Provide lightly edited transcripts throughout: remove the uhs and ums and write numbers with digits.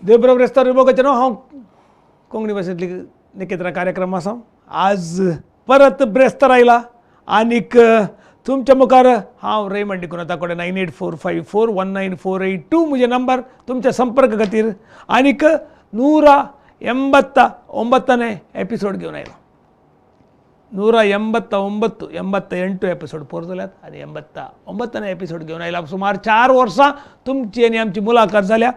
देवब्रब रेस्तार विभोगाचें हांव कोंकणी भाशेंतली निकेतना कार्यक्रम आसा. आज परत ब्रेस्तार आयला आनीक तुमच्या मुखार हांव रेमंड डिकुन्हा कडेन 9845419482 म्हजें नंबर तुमच्या संपर्क खातीर. आनीक 189 एपिसोड घेवन आयला. 189 88 एपिसोड पोर जाल्यात आनी 89 एपिसोड घेवन आयला. सुमार 4 वर्सां तुमची आनी आमची मुलाखत जाल्या.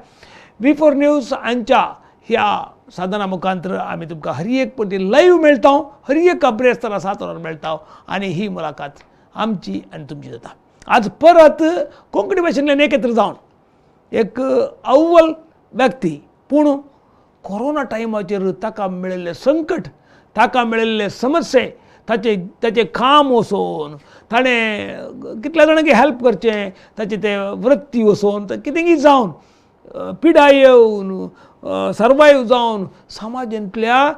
V4 news हांच्या ह्या साधना मुखांतर आमी तुमकां हर एक पटी लायव्ह मेळटा, हर एक अब्रेस्तारा 7 वरां मेळटा आनी ही मुलाखत आमची आनी तुमची जाता. आज परत कोंकणी भाशेंतल्यान एकत्र जावन एक अव्वल व्यक्ती, पूण कोरोना टायमाचेर ताका मेळिल्लें संकट, ताका मेळिल्ले समस्ये, ताचे ताचें काम वचोन ताणें कितल्या जाणांक हेल्प करचें, ताचें तें वृत्ती वचोन कितेंय जावन पिडा येवन सर्वायव जावन समाजांतल्या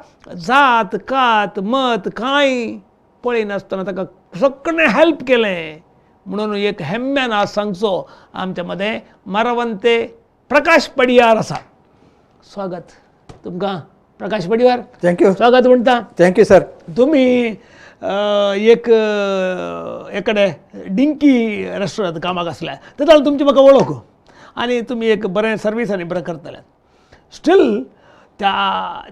जात कात मत कांय पळयनासतना ताका सगळें हेल्प केलें म्हणून एक हेम्म्यान आज सांगचो आमच्या मदें मरवंते प्रकाश पडियार आसा. स्वागत तुमकां प्रकाश पडियार. Thank you. स्वागत म्हणटा. Thank you sir. तुमी एक एकडे डिंकी रेस्टॉरंट कामाक आसल्या तेन्ना तुमची म्हाका वळख आनी तुमी एक बरें सर्वीस आनी बरें करतले. स्टील त्या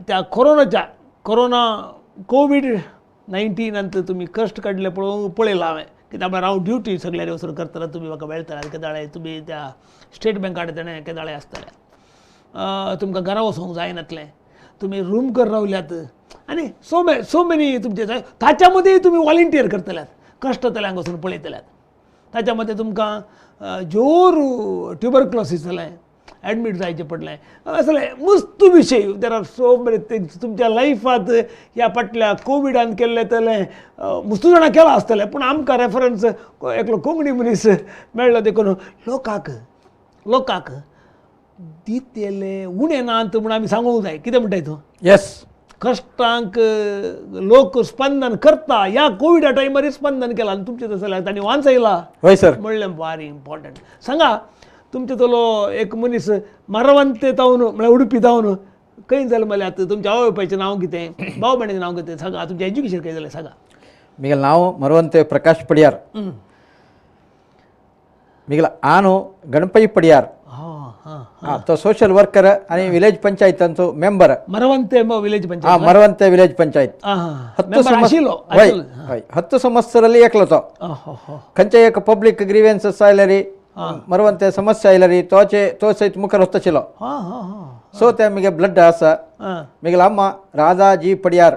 त्या कोरोनाच्या कोरोना कोवीड-19 तुमी कश्ट काडले पळोवंक पळयलां हांवें. कित्याक म्हळ्यार हांव ड्युटी सगळ्यांनी वचून करतना तुमी म्हाका मेळटले केदाळे तुमी त्या स्टेट बँकाड तेणें केदाळे आसतले, तुमकां घरा वचोंक जायनातलें, तुमी रूम कर रावल्यात आनी सो मेनी तुमचे ताच्या मदीं तुमी वॉलंटियर करतल्यात, कश्ट जातल्यांक वचून पळयतल्यात. ताच्या मदीं तुमकां जोर ट्युबरक्लोसीस जालें, एडमीट जायचें पडलें, असले मस्त विशय. There are so many things तुमच्या लायफांत ह्या फाटल्या कोविडान केल्लें तलें मस्त जाणां केलां आसतलें, पूण आमकां रेफरन्स एकलो कोंकणी मनीस मेळ्ळो देखून लोकांक लोकांक दितले उणें नात म्हूण आमी सांगूंक जाय. कितें म्हणटाय तूं? येस. कश्टांक लोक स्पंदन करता. ह्या कोविडा टायमार स्पंदन केलां आनी तुमचें तशें जाल्यार तांणी वांचयला हय सर म्हणलें भारी इम्पॉर्टंट. सांगा तुमचे तलो एक मनीस मरवंते तावन म्हळ्यार उडपी तावन खंय जल्मल्यात, तुमच्या आवय बापायचें नांव कितें, भाव भयणीचें नांव कितें सांगा, तुमचें एज्युकेशन खंय जालें सांगा. मिगेल नांव मरवंते प्रकाश पडियार. मिगेल आनो गणपती पडियार. तो सोशल वर्कर आणि विलेज पंचायतांचो member. Maravanthe village panchayat. Maravanthe village panchayat. 10 ಸಂವತ್ಸರಲ್ಲಿ ಏಕ್ಲतो खंयचे एक पब्लिक ग्रीवेन्सेस आयल्यारी मरवंते समस्या आयल्यारी तोचे तो सहित मुखार वचताशिल्लो. सो ते मिगे ब्लड आसा. मिगेल अम्मा राधा जी पडियार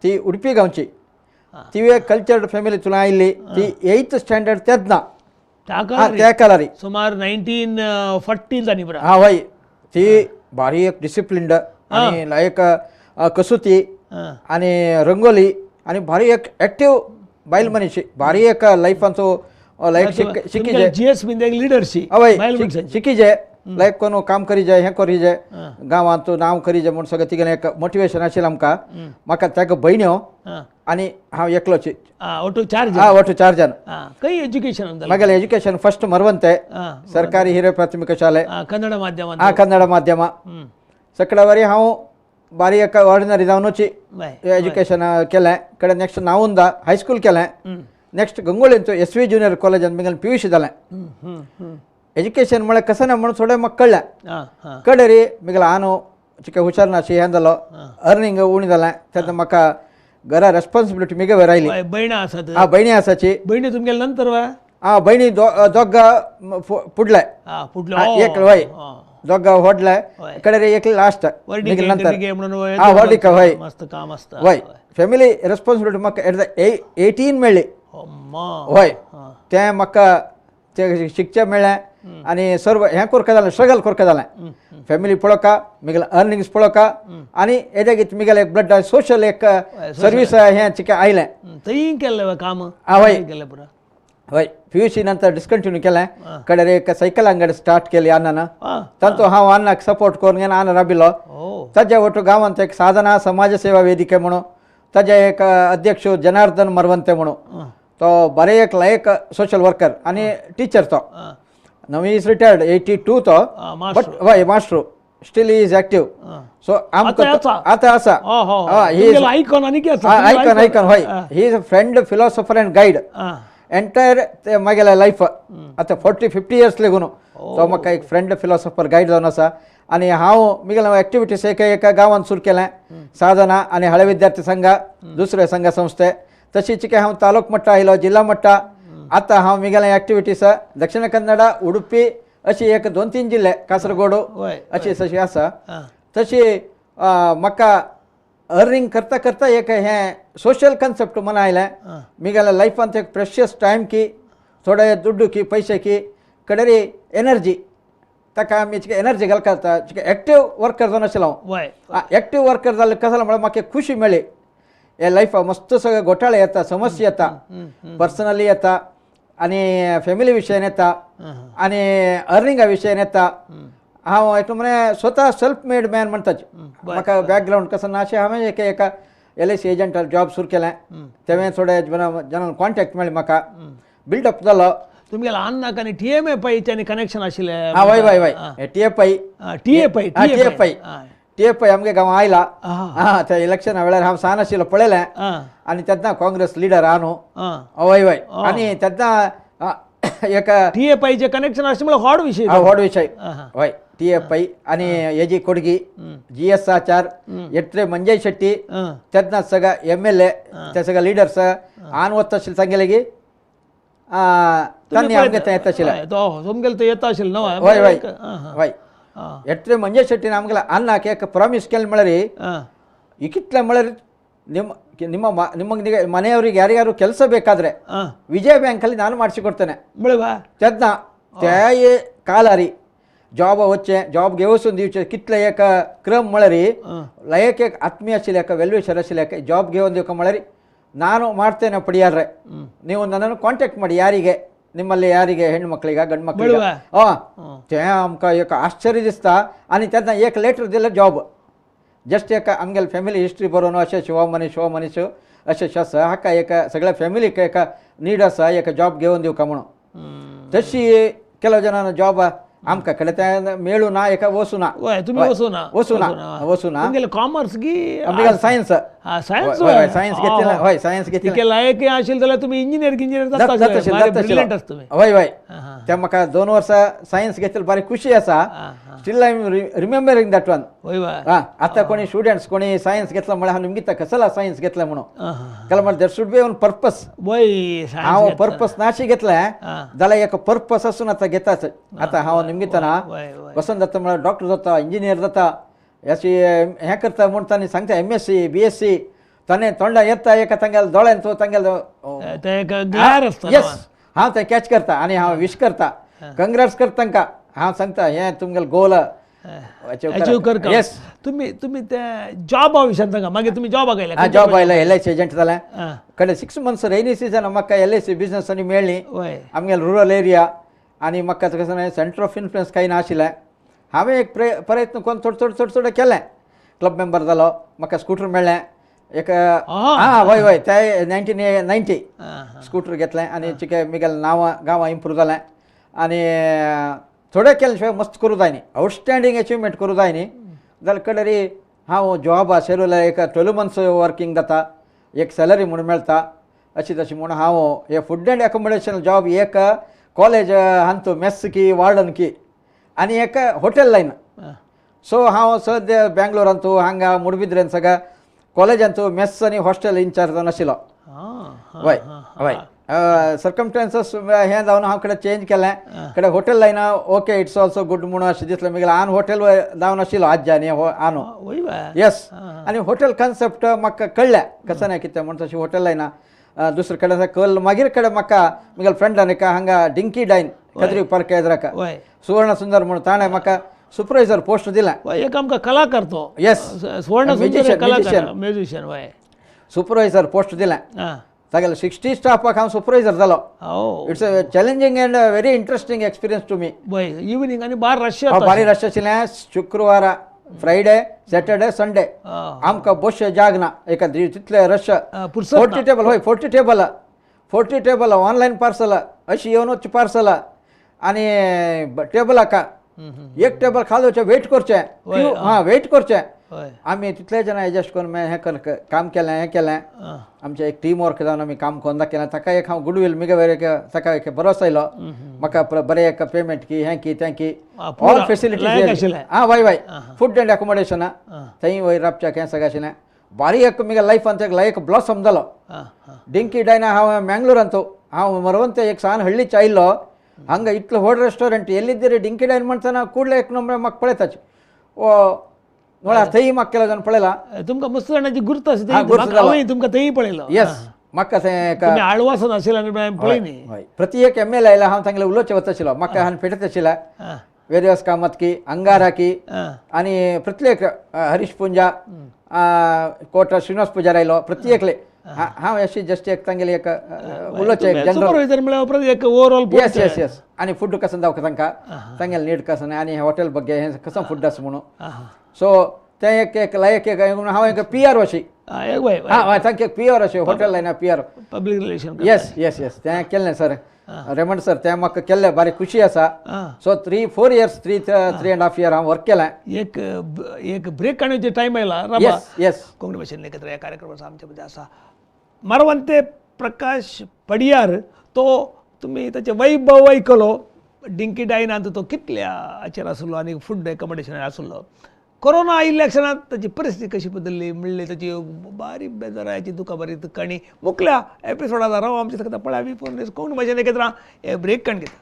ती उडपी गांवची, ती कल्चर्ड फॅमिली तुला आयिल्ली. ती 8th standard तेन्ना त्या कालारी सुमार 1940 जाली. हा वय. ती भारी एक डिसिप्लिन्ड आनी लायक कसुती आनी रंगोली आनी भारी एक एक्टिव बायल मनीस, भारी एक लायफांचो लायक शिकीजे. जीएस लिडरशीप हय शिकीजे, लायक कोण काम करी जाय, हें करी जाय, गांवांत नांव करी जाय म्हूण सगळें तिगेलें एक मोटिवेशन आशिल्लें आमकां. म्हाका ताका भयण्यो आनी हांव एकलोच. ಒಟ್ಟು 4 ಜನ. ಒಟ್ಟು 4 ಜನ. ಕೈ ಎಜುಕೇಶನ್ ಮಗಲ ಎಜುಕೇಶನ್ ಫಸ್ಟ್ ಮರವಂತೆ ಸರ್ಕಾರಿ ಹಿರಿಯ ಪ್ರಾಥಮಿಕ ಶಾಲೆ, ಕನ್ನಡ ಮಾಧ್ಯಮ. ಕನ್ನಡ ಮಾಧ್ಯಮ. ಸಕಳವರಿ ಹಾವು ಬಾರಿ ಆರ್ಡಿನರಿ जावनूच ಎಜುಕೇಶನ್ केलें. ಕಡೆ ನೆಕ್ಸ್ಟ್ ನಾವುಂದ ಹೈಸ್ಕೂಲ್ केलें. ನೆಕ್ಸ್ಟ್ ಗಂಗೋಳಿಂತು ಎಸ್ ವಿ ಜೂನಿಯರ್ ಕಾಲೇಜ್ ಅಂದ ಮೇಲೆ PUC जालें. ಎಜುಕೇಶನ್ म्हळ्यार कसं ना म्हणून थोडें म्हाका कळ्ळें. कडें रे मिगेलो आनो चिके हुशार नाशी हें जालो, अर्निंग उणें जालें. तेन्ना म्हाका घरा रेस्पॉन्सिबिलिटी मिगे वयर आयली. भयणां आसात. हा भयणी आसाची. भयणी तुमगेले नंतर वा? हा भयणी दोग फुडले. एक वय दोग व्हडले कडे रे एक लास्ट नंतर. हा व्हडली हय मस्त काम आसता. वय फॅमिली रेस्पॉन्सिबिलिटी म्हाका एट the 18 मेळ्ळी. हय तें म्हाका तें शिकचें मेळ्ळें आनी सर्व हें करका जालें, स्ट्रगल करका जालें. फॅमिली पळोवका, मिगेले अर्निंग्स पळोवका आनी येदेगीत मिगेले एक ब्लड सोशल एक सर्वीस हें चिके आयलें. थंय केल्लें काम. हय हय PUC नंतर डिस्कंटिन्यू केलें. कडेर एक सायकल अंगडी स्टार्ट केली अण्णान. तांचो हांव अण्णाक सपोर्ट करून अण्णा राबिल्लो. ताज्या वटू गांवांत एक साधना समाज सेवा वेदिके म्हणून ताजे एक अध्यक्ष जनार्दन मरवंते म्हणून तो बरे एक लायक सोशल वर्कर आनी टिचर तो. नव is retired 82 तो, बट वय master. Steel is active. So आमकां आतां आसा आयकॉन आयकॉन आयकॉन हय. He is a friend, philosopher and guide entire ते म्हागेल्या लायफ आतां 40-50 इयर्स लेगून तो म्हाका एक फ्रेंड, फिलॉसॉफर, गायड जावन आसा. आनी हांव म्हगेले एक्टिविटीज एका एका गांवांत सुरू केलें, साधना आनी हळे विद्यार्थी संघ, दुसरे संघ संस्थे, तशीच काय हांव तालुक मट्टा आयलो, जिल्हा मट्टा. आतां हांव म्हगेले एक्टिविटीज दक्षिण कन्नडा, उडुपी अशी एक 2-3 जिल्ले, कासरगोड अशी तशी आसा. तशी म्हाका अर्निंग करता करता एक हें सोशल कन्सेप्ट मना आयलें. म्हगेल्या लायफांत एक प्रेशियस टायम की थोडे दुड्डू की पैसे की कडेरी एनर्जी ताका आमी एनर्जी घालता. एक्टिव वर्कर जावन आशिल्लो हांव. एक्टिव वर्कर जालें कसो म्हळ्यार म्हाका खुशी मेळ्ळी. हे लायफा मस्त सगळे घोटाळे येता, समस्या येता, पर्सनली येता आनी फॅमिली विशयान येता आनी अर्निंगा विशयान येता. हांव एक म्हणे स्वता सेल्फ मेड मॅन म्हणटाच. म्हाका बॅकग्रावंड कसो ना अशें हांवें एक एका LIC एजंटार जॉब सुरू केलें. तेवें थोडे जणांक कॉन्टॅक्ट मेळ्ळें, म्हाका बिल्डअप जालो. तुमगेले अन्नाक आनी टीएमए पै कनेक्शन आशिल्लें. हय हय हय, टीएफआय टीएफआय टीएफआय टीएफआय आमगे गांव आयला. हा, त्या इलेक्शना वेळार हांव सान आशिल्लो पळयलें आनी तेन्ना काँग्रेस लिडर आहा न्हू. हय हय. आनी तेन्ना एक टीएफआयचे कनेक्शन आशिल्लें म्हळ्यार व्हड विशय. व्हड विशय. हय, टीएफआय आनी एजी कोडगी, GS आचार, एट्रे मंजय शेट्टी, तेन्ना सगळे MLA, ते सगळे लिडर्स आन वता आशिल्ले सांगले की तांणी आमगे थंय येता आशिल्लें. तुमगेले थंय येता आशिल्लें न्हू. हय हय हय. एट्रे मंजय शेट्टीन आमगेले अन्नाक एक ಪ್ರಾಮಿಸ್ केलें म्हळ्यार ಇಕ್ಕಿತ್ಲೆ म्हळ्यार ನಿಮ್ಮ ನಿಮ್ಮ ನಿಮಗೆ ಮನೆಯವರಿಗೆ ಯಾರ್ಯಾರು ಕೆಲಸ ಬೇಕಾದರೆ ವಿಜಯ ಬ್ಯಾಂಕಲ್ಲಿ ನಾನು ಮಾಡಿಸಿಕೊಡ್ತೇನೆ. तेन्ना तेय कालारी जॉब वचचें, जॉब घेवसून दिवचें कितले एक क्रम म्हळ्यार एक एक आत्मीय आशिल्ले एका वेलविशर आशिल्ले एक ಜಾಬ್ घेवन दिवಕ म्हळ्यार ನಾನು ಮಾಡ್ತೇನೆ ಪಡಿಯಾರ್ರೆ, ನೀವು ನನ್ನನ್ನು ಕಾಂಟ್ಯಾಕ್ಟ್ ಮಾಡಿ ಯಾರಿಗೆ ನಿಮ್ಮಲ್ಲಿ ಯಾರಿಗೆ ಹೆಣ್ಣು ಮಕ್ಕಳಿಗೆ ಗಂಡು ಮಕ್ಕಳಿಗೆ. ಹಾಂ, तें आमकां एक आश्चर्य दिसता. आनी तेन्ना एक लेटर दिलें जॉब जस्ट एक आमगेले फॅमिली हिस्ट्री बरोवन अशें शिवा मनीस शिवा मनीस अशें आसा हाका एक सगळ्या फॅमिलीक एक नीड आसा एक जॉब घेवन दिवका म्हणून. तशी ಕೆಲವು ಜನ ಜಾಬ್ आमकां कडेन तें मेळूं ना एका वचूं ना. वचूं ना वचूं ना वचूं ना. कॉमर्स की आमगेलें सायन्स सायन्स सायन्स घेतलें. हय, सायन्स घेतलें. लायक आशिल्लें जाल्यार तुमी इंजिनियर गिंजिनियर जाता. हय हय, तें म्हाका 2 वर्सां सायन्स घेतलें, बारी खुशी आसा. Still I am remembering that one. हां, आतां कोणी स्टुडंट्स कोणी सायन्स घेतला म्हळ्यार हांव निमगिता कसला सायन्स घेतला म्हणून. कारण म्हळ्यार there should be one purpose. हांव पर्पस नाशी घेतलें जाल्यार एक पर्पस आसून आतां घेताच. आतां हांव निमगितना वसंत जाता म्हळ्यार डॉक्टर जाता, इंजिनियर जाता, अशी हें करता म्हूण तांणी सांगता MSc BSc ताणें तोंडा येता एका तांगेल्या दोळ्यान तो तांगेलो येस हांव तें कॅच करता आनी हांव विश करता, कंग्रेट्स करता तांकां. हांव सांगता हें तुमगेलें गोल अचीव कर. येस. तुमी तुमी ते जॉबा विशयान सांगा. मागीर तुमी जॉबाक आयले. जॉब आयलो, LIC agent जालें. कडेन 6 मंथ्स रेनी सिजन म्हाका LIC business आनी मेळ्ळी. आमगेले रुरल एरिया आनी म्हाका कशें सेंटर ऑफ इन्फ्लुयन्स कांय नाशिल्लें. हांवें एक प्रयत्न करून थोडे थोडे थोडे थोडे केलें. क्लब मेंबर जालो, म्हाका स्कूटर मेळ्ळें एक. हां हय हय, ते 1990 स्कूटर घेतलें आनी चिके म्हगेलें नांव गांवां इम्प्रूव जालें. आनी थोडे केले शिवाय मस्त करूं जाय न्ही, आवटस्टँडींग अचिवमेंट करूं जाय न्ही जाल्यार कडेरी हांव जॉब आशिल्लो एक 12 मंथ्स वर्किंग जाता, एक सॅलरी म्हूण मेळटा अशी तशी म्हूण हांव हे फूड अँड एकोमोडेशन जॉब एक कॉलेज हांतू मेस की वार्डन की आनी एक हॉटेल लायन. सो हांव सद्या बेंगलोरांतू हांगा मुडबिद्रेन सगळ्या कॉलेजांतू मेस आनी हॉस्टेल इन्चार्ज जावन आशिल्लो. हय हय, सर्कमस्टांसीस हें जावन हांव कडेन चेंज केलें. कडेन hotel line okay it's also good म्हणून अशें दिसलें. म्हगेलें आन हॉटेल जावन आशिल्लो आज्जा आनी आनो. येस, आनी हॉटेल कन्सेप्ट म्हाका कळ्ळें कसं ना कितें म्हूण. तशें हॉटेल लायना दुसरे कडेन कल मागीर कडेन म्हाका म्हगेले फ्रेंडान एका हांगा डिंकी डायन कद्री पार्क एद्राक सुवर्ण सुंदर म्हणून ताणें म्हाका सुपरवायझर पोस्ट दिलें. एक आमकां कलाकार तो. येस, सुवर्ण सुंदर म्युजिशियन. हय, सुपरवायझर पोस्ट दिलें. तागेले 60 स्टाफाक हांव सुपरवायझर जालो. It's a challenging and very interesting experience to me. Evening आनी बार रश भारी रश आशिल्लें. शुक्रवार, फ्रायडे, सॅटर्डे, संडे आमकां बसचे जाग ना एका तितले रश. 40 टेबल. हय, 40 टेबल, 40 टेबल ऑनलायन पार्सल अशी येवन वचचें पार्सल आनी टेबलाक एक टेबल खाली वचचें, वेट करचें, हां वेट करचें. आमी तितले जाणां एडजस्ट करून हें काम केलें, हें केलें. आमचें एक टीम वर्क जावन आमी काम कोंदा केलें. ताका एक हांव गुडवील मिगे एक ताका एक भरोसो आयलो, म्हाका बरें एक पेमेंट की हें की तें की ऑल फेसिलिटीज. हां वय वय, फूड एंड एकोमोडेशन थंय वयर राबच्याक हें सगळें आशिल्लें. बारीक एक मिगे लायफांत एक लायक ब्लॉसम जालो. डिंकी डायना हांव मँगलोरांत, हांव मरवंत एक सान हಳ್ळीच आयिल्लो. हांगा इतलो व्हड रेस्टॉरंट एಲ್ಲಿದ್ದೀರಿ ಡಿಂಕಿ ಡೈನ್ ಮಾಡ್ತಾನೆ ಕೂಡಲೇ एक नंबर म्हाका पळयताच. ओ म्हळ्यार थंय म्हाका केलो जावन पळयला. तुमकां मस्त जाणांची गुर्त आसा, तुमकां थंय पळयलो. येस, म्हाका थंय आळवासन आशिल्लें पळय न्ही. हय, प्रति एक एम एल आयला हांव तांगेले उलोवचें वता आशिल्लो. म्हाका हांवें पेटत आशिल्लें वेदव्यास कामत की अंगारा की आनी प्रत्येक हरीश पुंजा कोटा श्रीनिवास पुजार आयलो प्रत्येकले हांव अशी जस्ट एक तांगेले एक उलोवचें जनरल एक ओवरऑल. येस येस येस. आनी फूड कसं दाखयता तांकां, तांगेले नीट कसं आनी हॉटेल ಬಗ್ಗೆ हें कसं फूड आसा म्हणून. सो तें एक एक लायक एक हांव एक पी आर अशी, हां तांकां एक पी आर अशी हॉटेल लायना P R public relation. Yes yes yes, तें केल्लें सर रेमंड सर, तें म्हाका केल्लें बारीक खुशी आसा. सो 3-4 इयर्स 3.5 इयर हांव वर्क केलें. एक एक ब्रेक काडण्याचे टायम आयला. येस येस. कोंकणी भाशेन एकत्र ह्या कार्यक्रमाचा आमच्या मध्ये आसा मारवंते प्रकाश पडियार. तो तुमी ताचे वैभव आयकलो. डिंकी डायनांत तो कितल्या हाचेर आसलो आनी फूड एकोमोडेशन आसलो. कोरोना आयिल्ल्या क्षणांत ताची परिस्थिती कशी बदलली म्हणली ताची बारीक बेजाराची दुखा बारीक काणी मुखल्या एपिसोडांत राव आमच्या सगळ्या पळया. We phone Konkani भाशेन एकत्र हे ब्रेक काण घेता.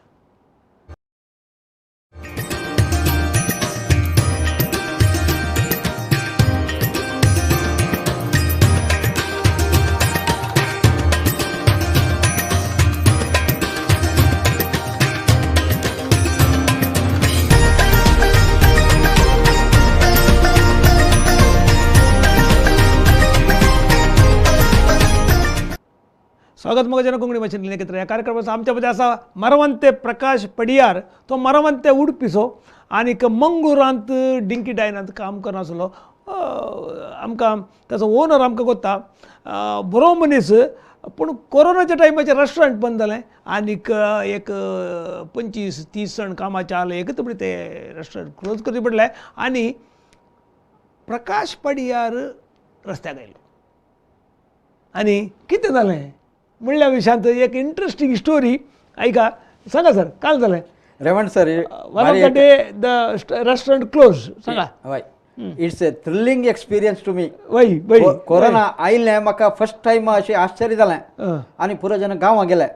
स्वागत मग जन कोंकणी भाशेन एकत्र ह्या कार्यक्रमाचो आमच्या मध्ये आसा मरवंते प्रकाश पडियार. तो मरवंते उडपिसो आनीक मंगळुरांत डिंकी डायनांत काम करनासलो. आमकां ताचो ओनर आमकां कोत्ता बरो मनीस, पूण कोरोनाच्या टायमाचेर रेस्टॉरंट बंद जालें आनीक एक 25-30 जाण कामाचे आले एकच ते रेस्टॉरंट क्लोज करचें पडलें आनी प्रकाश पडियार रस्त्याक आयलो. आनी कितें जालें म्हणल्या विशयांत एक इंट्रस्टींग स्टोरी आयका. सांगा सर, काल जालें Revan sir, one of the day the restaurant close. सांगा. हय, it's a thrilling experience to me. वय वय, कोरोना आयिल्लें म्हाका फर्स्ट टायम अशें आश्चर्य जालें. आनी पुरो जेन्ना गांवां गेले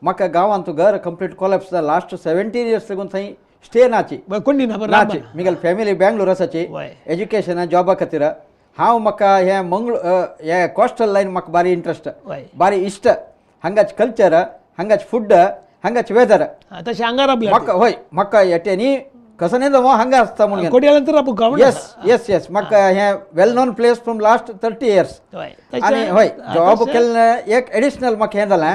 म्हाका गांवांत घर कंप्लीट कोलॅप्स जालें. लास्ट 17 इयर्स लागून थंय स्टे नाची कोणी नाची. मिगेल फॅमिली बेंगलोर आसाची, एज्युकेशन जॉबा खातीर. हांव म्हाका हें मंगळूर हे कोस्टल लायन म्हाका बारी इंट्रस्ट, बारी इश्ट. हांगाच कल्चर, हांगाच फूड, हांगाच वेदर. तशें हांगा राबले म्हाका. हय, म्हाका एटेनी कसो न्ही जावं हांगा आसता म्हणून. येस येस येस, म्हाका हें well known place from last 30 years. आनी हय, जॉब केल्लें एक एडिशनल म्हाका हें जालें,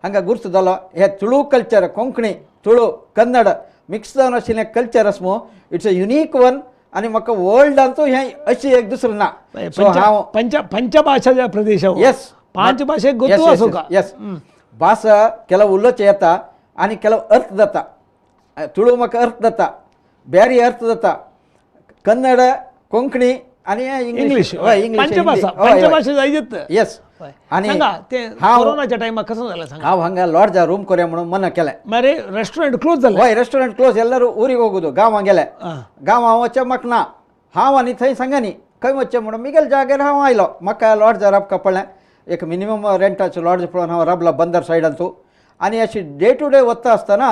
हांगा गुर्त जालो. हे तुळू कल्चर, कोंकणी तुळू कन्नड मिक्स जावन आशिल्लें कल्चर आसा मू, it's a unique one. आनी म्हाका वर्ल्डांतू हें अशी एक दुसरें ना. सो हांव पंचभाषा प्रदेश. येस, पांच भाशेक गोतू आसूं का. येस, भास ಕೆಲವು उलोवचें येता आनी ಕೆಲವು अर्थ जाता. तुळू म्हाका अर्थ जाता, ब्यारी अर्थ जाता, कन्नड कोंकणी आनी इंग्लीश. हय, इंग्लीश. येस. आनी कोरोनाच्या टायमाक कसो जालें सांगा. हांव हांगा लॉर्जा रूम करया म्हणून मना केलें. मारे रेस्टॉरंट क्लोज जालें. हय, रेस्टॉरंट क्लोज, ಎಲ್ಲರೂ ಊರಿಗೆ ಹೋಗುದು, गांवां गेले. गांवां वचचें म्हाका ना. हांव आनी थंय सांगानी खंय वचचें म्हणून मिगेल जाग्यार हांव आयलो. म्हाका लॉर्जा राबका पडलें. एक मिनिमम रेंटाचो लॉर्ज पळोवन हांव राबला बंदर सायडांतू. आनी अशी डे टू डे वता आसतना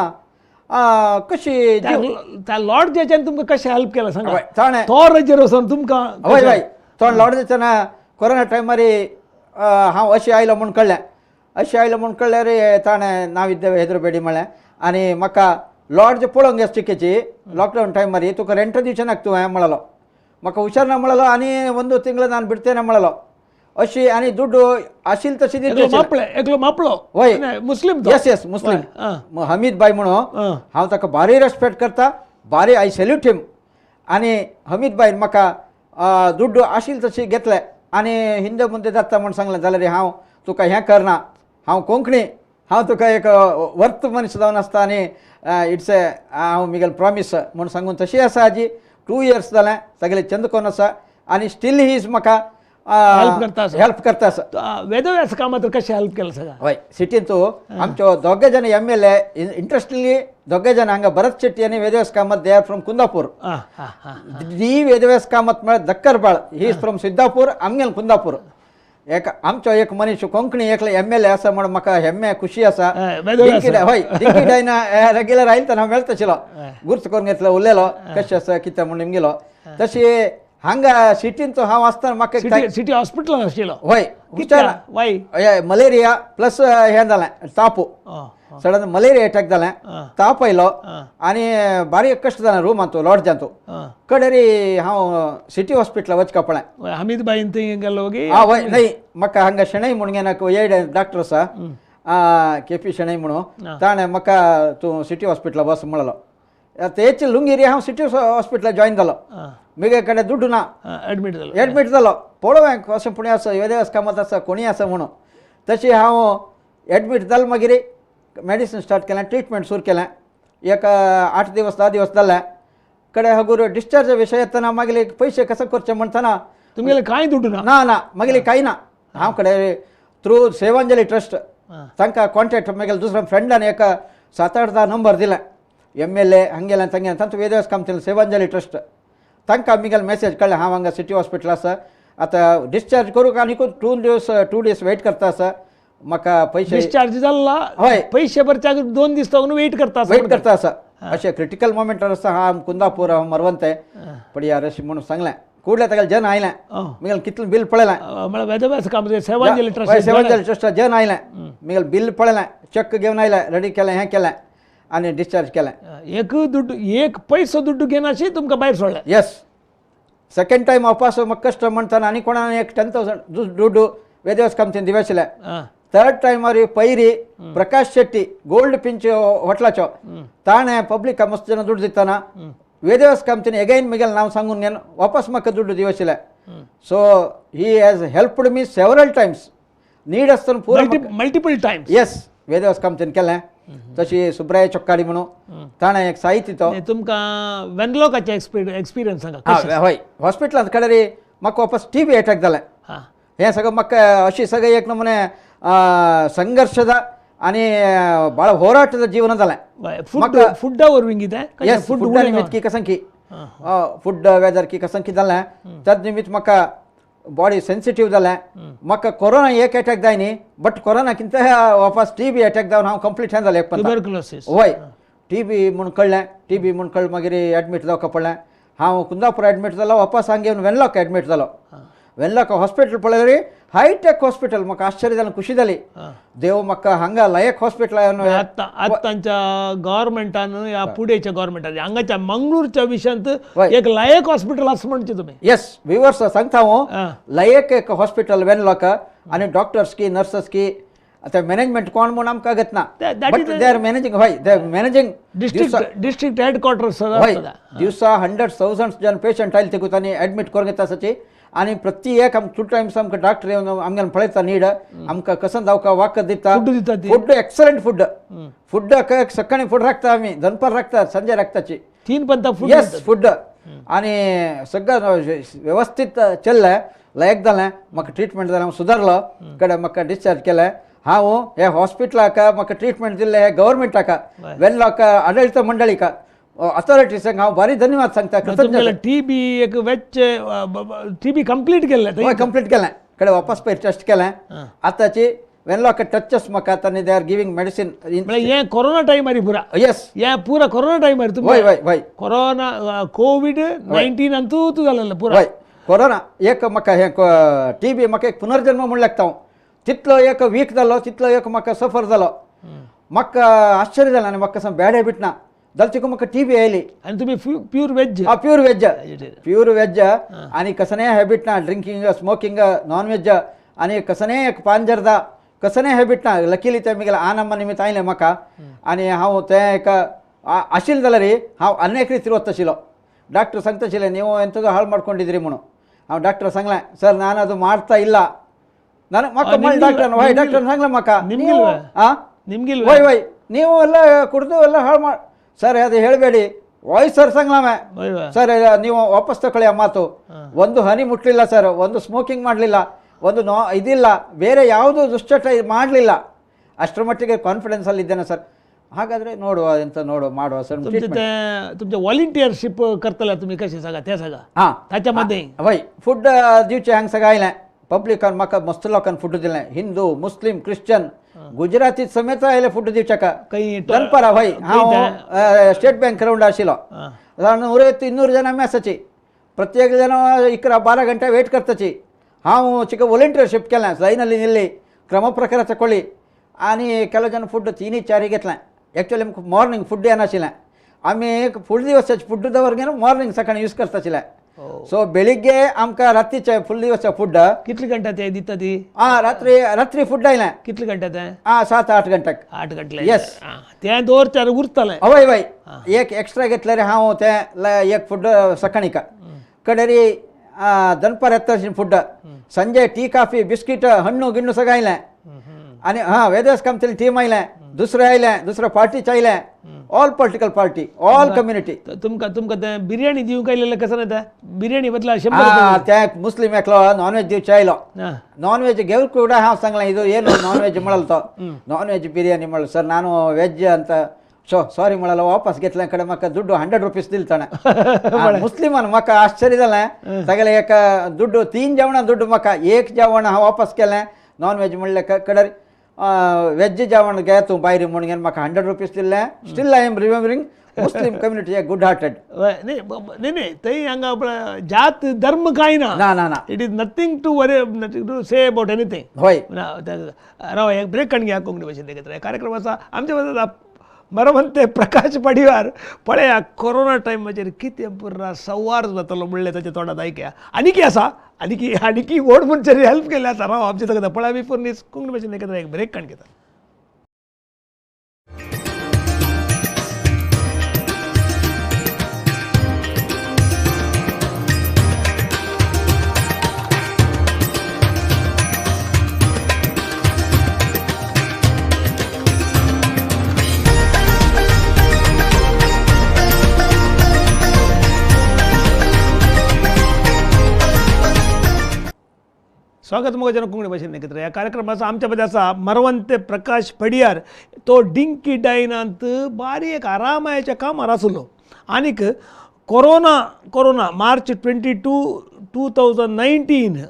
कशी त्या लॉर्जाच्यान तुमकां कशें हेल्प केलां सांगा. ताणें तो रजेर वचोन तुमकां. हय हय, तो लॉर्जाच्यान कोरोना टायमार हांव अशें आयलो म्हूण कळ्ळें. अशें आयलो म्हूण कळ्ळ्यार ताणें नाविद्य हेदरबेडी म्हळें आनी म्हाका लॉर्ज पळोवंक गेस्टिकेची लॉकडावन टायमार तुका रेंट दिवचें नाका तूं हें म्हळलो. म्हाका हुशार ना म्हळलो आनी ಒಂದು ತಿಂಗಳು ನಾನು ಬಿಡ್ತೇನೆ म्हळलो. अशी आनी दुड्डू आशिल्ली तशी दिवची. एकलो मापळो. हय, मुस्लीम. येस येस, मुस्लीम हमीद बाय म्हणून हांव ताका भारी रेस्पेक्ट करता, भारी I salute him. आनी हमीद बायन म्हाका दुड्डू आशिल्ली तशी घेतले आनी हिंदे मुंदे जाता म्हूण सांगलें जाल्यार हांव तुका हें करना, हांव कोंकणी, हांव तुका एक वर्त मनीस जावन आसता आनी it's a हांव मिगेल प्रॉमीस म्हूण सांगून तशी आसा आजी 2 इयर्स जालें सगळें चंद कोन्न आसा आनी स्टील he is म्हाका हेल्प करता आसा. वेदव्यास कामत कशें हेल्प केलें सगळें? हय सिटींतू आमच्यो दोगे जाण MLA interestingly दोगे जाण हांगा भरत शेट्टी आनी Vedavyas Kamat they are from Kundapur. D Vedavyas Kamat म्हळ्यार दक्करबाळ he is from Siddapur आमगेल कुंदापूर. एक आमचो एक मनीस कोंकणी एकले MLA आसा म्हण म्हाका हेम्मे खुशी आसा. हय डिंकी डायना रेग्युलर आयले तेन्ना हांव मेळटा आशिल्लो गुर्त करून घेतलो उलयलो कशें आसा कितें म्हूण निमगेलो. तशी हांगा सिटींत हांव आसतना म्हाका सिटी हॉस्पिटलान आशिल्लो. हय हय मलेरिया प्लस हें जालें तापू सडन मलेरिया अटॅक जालें ताप आयलो आनी बारीक कश्ट जालें रुमांत लॉडजांत कडेरी हांव सिटी हॉस्पिटला वचका पळय. हमीद बाईन थंय गेलो? हय न्हय म्हाका हांगा शणै म्हणून एड डॉक्टर आसा KP Shenoi म्हणून ताणें म्हाका तूं सिटी हॉस्पिटला वच म्हणलो. तेच लुंगेरी हांव सिटी हॉस्पिटला जॉयन जालो. म्हजे कडेन दुड्डू ना एडमीट जालो. एडमीट जालो पळोवं कशें पुणें आसा वेदव्यास कामत आसा कोणी आसा म्हणून. तशी हांव एडमीट जालो मागीर मेडिसीन स्टार्ट केलें ट्रिटमेंट सुरू केलें एक 8 दिवस 10 दिवस जाले कडे हगूर डिस्चार्ज विशय येतना मागीर पयशे कशें करचे म्हणटना तुमगेले कांय दुड्डू ना? ना ना मागीर कांय ना. हांव कडे थ्रू सेवांजली ट्रस्ट तांकां कॉन्टेक्ट मागीर दुसऱ्या फ्रेंडान एक 7 8 10 नंबर दिले MLA हांगेल्यान तांगेल्यान तांचो वेदव्यास कामत सेवांजली ट्रस्ट तांकां मिगेल मेसेज कळ्ळें हांव हांगा सिटी हॉस्पिटल आसा आतां डिस्चार्ज करूंक आनी 2 days weight करता आसा म्हाका पयशे डिस्चार्ज जाल्ला. हय पयशे भरच्या 2 दीस तो वेट करता वेट करता आसा. अशें क्रिटिकल मोमेंटार आसा हांव कुंदापूर हांव मरवंते पडयार अशें म्हणून सांगलें कुडले तागेले जन आयलें मिगेल कितलें बील पळयलें सेवांजली ट्रस्ट सेवांजली ट्रस्ट जन आयलें मिगेल बील पळयलें चेक घेवन आयलें रेडी केलें हें केलें आनी डिस्चार्ज केलें. एक दुड्डू एक पैसो दुड्डू घेनाशी तुमकां भायर सोडलें? येस सेकंड टायम वापस म्हाका कश्ट म्हणटाना आनी कोणाक एक 10,000 दुड्डू वेदव्यास कामतीन दिवे आशिल्ले. थर्ड टायमार पैरी प्रकाश शेट्टी गोल्ड पिंच हॉटलाचो ताणें पब्लिका मस्त जन दुड्डू दितना वेदव्यास कामतीन एगेन मिगेल नांव सांगून घेवन वापस म्हाका दुड्डू दिवे आशिल्ले. So he has helped me several times need आसतना पुरो मल्टिपल टायम्स. येस वेदव्यास कामतीन केलें. तशी सुब्राय चोक्काडी म्हणून ताणें एक साहित्य तो तुमकां वेनलॉकाचें एक्सपिरियन्स सांगा. हय हॉस्पिटलांत कडेन म्हाका वापस TB attack जालें. हें सगळें म्हाका अशी सगळें एक नमुने संघर्षದ आनी ಭಾಳ ಹೋರಾಟದ ಜೀವನ जालें. फुडा वरवीं कितें? येस फुडा निमित्त की कसं की फूड वेदर की कसं की जालें तद निमित्त म्हाका बॉडी सेन्सिटीव जालें. म्हाका कोरोना एक अटॅक जाय न्ही बट कोरोनाकिंत वापस TB attack जावन हांव कंप्लीट हें जालें एक ट्युबरक्युलोसीस. हय TB म्हूण कळ्ळें TB म्हूण कळ्ळें मागीर एडमीट जावका पडलें. हांव कुंदापूर एडमीट जालो वापस हांगा येवन वेनलॉक एडमीट जालो. वेनलॉक हॉस्पिटल पळयल्यार हायटेक हॉस्पिटल म्हाका आश्चर्य जालें खुशी जाली देव म्हाका हांगा लायक हॉस्पिटल. आतां आतांच्या गव्हर्मेंटान ह्या पुणेच्या गव्हर्मेंटान हांगाच्या मंगळूरच्या विशयांत एक लायक हॉस्पिटल आसा म्हणचे तुमी? येस व्युवर्स सांगता हांव लायक एक हॉस्पिटल वेनलॉक आनी डॉक्टर्स की नर्सस की आतां मॅनेजमेंट कोण म्हूण आमकां अगत ना बट they are managing. हय they are managing district headquarters. हय दिवसा 100,000 जन पेशंट आयले तिकूच आनी एडमीट करून घेता आसाची आनी प्रति एक आमकां 2 टायम्स आमकां डॉक्टर येवन आमगेले पळयता नीड आमकां कसं जावका वाकत दिता फूड एक्सलंट फूड फूड सकाळी फूड राखता आमी दनपार राखता संजे राखताची 3 पंता फूड. येस फूड आनी सगळें व्यवस्थीत चल्लें लायक जालें म्हाका ट्रिटमेंट जालें हांव सुदारलो कडेन म्हाका डिस्चार्ज केलें. हांव हे हॉस्पिटलाक म्हाका ट्रिटमेंट दिल्लें हे गव्हर्मेंटाक वेनलॉक आडळीत मंडळीक अथॉरिटीसांक हांव भारी धन्यवाद सांगता. तुमगेलें TB एक वेच TB कंप्लीट केल्लें? हय कंप्लीट केलें कडेन वापस पयर टेस्ट केलें आतांची वेनलॉक टचस म्हाका आतां they are giving medicine. म्हळ्यार हें कोरोना टायमार पुरा? येस हें पुरा कोरोना टायमार. हय हय हय कोरोना COVID-19 अंतू जालें पुरा. हय कोरोना एक म्हाका हें TB म्हाका एक पुनर्जन्म म्हूण लागता हांव तितलो एक वीक जालो तितलो एक म्हाका सफर जालो म्हाका आश्चर्य जालें आनी म्हाका बॅड हॅबीट ना जाल्यार तिका म्हाका TB आयली. आनी तुमी प्यूर वेज? हा प्यूर वेज प्यूर वेज आनी कसलेंय हॅबीट ना ड्रिंकींग स्मोकिंग नॉन वेज आनी कसलेंय एक पान जर्दा कसलेंय हॅबीट ना. लकीली तें म्हगेलें आनम्मा निमित्त आयलें म्हाका आनी हांव तें एक आशिल्लें जाल्यार हांव आनी एक रितीर वता आशिल्लो. ಡಾಕ್ಟ್ರ್ ಸಂತೋಷಿಲ್ಲ, ನೀವು ಎಂಥದ್ದು ಹಾಳು ಮಾಡ್ಕೊಂಡಿದ್ದೀರಿ ಮುಣು. ಅವ್ ಡಾಕ್ಟರ್ ಸಂಗ್ಲ ಸರ್ ನಾನು ಅದು ಮಾಡ್ತಾ ಇಲ್ಲ, ನಾನು ಮಕ್ಕ ಡಾಕ್ಟರ್ ವೈ ಡಾಕ್ಟರ್ ಸಂಗ್ಲ ಮಕ್ಕ ನಿಮ್ಗಿಲ್ಲ ವೈ ವೈ ನೀವು ಎಲ್ಲ ಕುಡಿದು ಎಲ್ಲ ಹಾಳು ಮಾಡಿ ಸರ್ ಅದು ಹೇಳಬೇಡಿ ವಾಯ್ಸ್ ಸರ್ ಸಂಗ್ಲಾಮೆ ಸರ್ ನೀವು ವಾಪಸ್ ತಗೊಳ್ಳಿ ಆ ಮಾತು. ಒಂದು ಹನಿ ಮುಟ್ಟಲಿಲ್ಲ ಸರ್, ಒಂದು ಸ್ಮೋಕಿಂಗ್ ಮಾಡಲಿಲ್ಲ, ಒಂದು ನೋ ಇದಿಲ್ಲ, ಬೇರೆ ಯಾವುದು ದುಶ್ಚಟ ಮಾಡಲಿಲ್ಲ, ಅಷ್ಟರ ಮಟ್ಟಿಗೆ ಕಾನ್ಫಿಡೆನ್ಸಲ್ಲಿ ಇದ್ದೇನೆ ಸರ್. ಹಾಗಾದರೆ ನೋಡುವ ಎಂತ ನೋಡುವ ಮಾಡುವ सर. तुमचे व्हॉलिंटियरशीप करतले तुमी कशें सांगा तें सांगा. हां ताच्या मदें वय फूड दिवचें हांगा सगळें आयलें पब्लिकान म्हाका मस्त लोकांनी फूड दिलें, हिंदू मुस्लिम क्रिश्चन गुजराती समेत आयले फूड दिवच्याक. दनपारा वय हांव स्टेट बँक ग्राउंड आशिल्लो, 150-200 जन आमी आसाची, प्रत्येक जन 11-12 ಗಂಟೆ ವೇಟ್ करताची. हांव चिका व्हॉलिंटियरशीप केलें, लायನಲ್ಲಿ ನಿಲ್ಲಿ ಕ್ರಮ ಪ್ರಕಾರ ತಗೊಳ್ಳಿ आनी ಕೆಲವು ಜನ ಫುಡ್ 3-4 घेतलें. एक्चुअली आमकां मॉर्निंग फूड येनाशिल्लें, आमी फुल दिवसाचे फूड दवरगे मॉर्निंग सकाळी यूज करताशिल्लें. सो बेळिग्गे आमकां रात्रीचे फुल दिवसाचे फूड कितले घंटे ते दिता ती? हां रात्री रात्री फूड आयलें. कितले घंटे ते? हां 7-8 घंट्याक. 8 घंटे येस. तें दवरचे उरतलें. हय हय एक एक्स्ट्रा घेतल्यार हांव तें एक फूड सकाळी कडेरी दनपार येता फूड, संजे टी काफी बिस्कीट हण्णು गिण्णु सगळें आयलें. आनी हां वेदस कामतेली टीम आयलें, दुसरें आयलें, दुसरें पार्टीचें आयलें, all political party all community. तुमकां तुमकां तें बिर्याणी दिवंक आयलेलें कसं ना तें बिर्याणी बदला 100 हां ते मुस्लिम एकलो नॉन वेज दिवचें आयलो, नॉन ವೆಜ್ ಗೆವ್ ಕೂಡ ಹಾಂ सांगलें ಇದು ಏನು ನಾನ್ ವೆಜ್ ಮಾಡಲ್ತೋ, ನಾನ್ ವೆಜ್ ಬಿರಿಯಾನಿ ಮಾಡಲು ಸರ್ ನಾನು ವೆಜ್ ಅಂತ ಸೊ ಸಾರಿ ಮಾಡಲ್ಲ ವಾಪಸ್ ಗೆತ್ಲೆ ಕಡೆ ಮಕ್ಕ ದುಡ್ಡು 100 रुपीಸ್ ದಿಲ್ತಾನೆ ಮುಸ್ಲಿಮನ್ ಮಕ್ಕ ಆಶ್ಚರ್ಯದಲ್ಲ ತಗಲೆ ಏಕ ದುಡ್ಡು 3 ಜವಣ ದುಡ್ಡು ಮಕ್ಕ ಏಕ್ ಜವಣ ವಾಪಸ್ ಕೆಲೆ ನಾನ್ ವೆಜ್ ಮಾಡಲೆ ಕಡೆ ವೆಜ್ ಜವಣ ಗೆ ಬಾಯ್ರಿ ಮುಣಿಗೆ ಮಕ್ಕ 100 रुपीಸ್ ದಿಲ್ಲ. Still I am remembering Muslim community good hearted. न्ही थंय हांगा जात धर्म कांय ना, ना ना ना, it is nothing to worry, nothing to say about anything. हय राव एक ब्रेक काडून घ्या कोंकणी भाशेन एकत्र कार्यक्रम आसा आमचे बरोबर मरवंते प्रकाश पडिवार. पळया कोरोना टायमाचेर कितें पुरा संवार जातलो म्हणलें ताच्या तोंडांत आयकया. आनीकी आसा, आनीकी आनीकी व्हड मनशांनी हेल्प केल्लें आसा. राव आमचे ताका पळया बिफोर न्यूज कोंकणी भाशेन एकत्र एक ब्रेक काडून घेता. स्वागत मोगाच्यान कोंकणी भाशेन एकत्र ह्या कार्यक्रमाचो आमच्या मदें आसा मरवंते प्रकाश पडियार. तो डिंकी डायनांत बारीक आरामायाच्या कामार आसलो आनीक कोरोना मार्च 22, 2019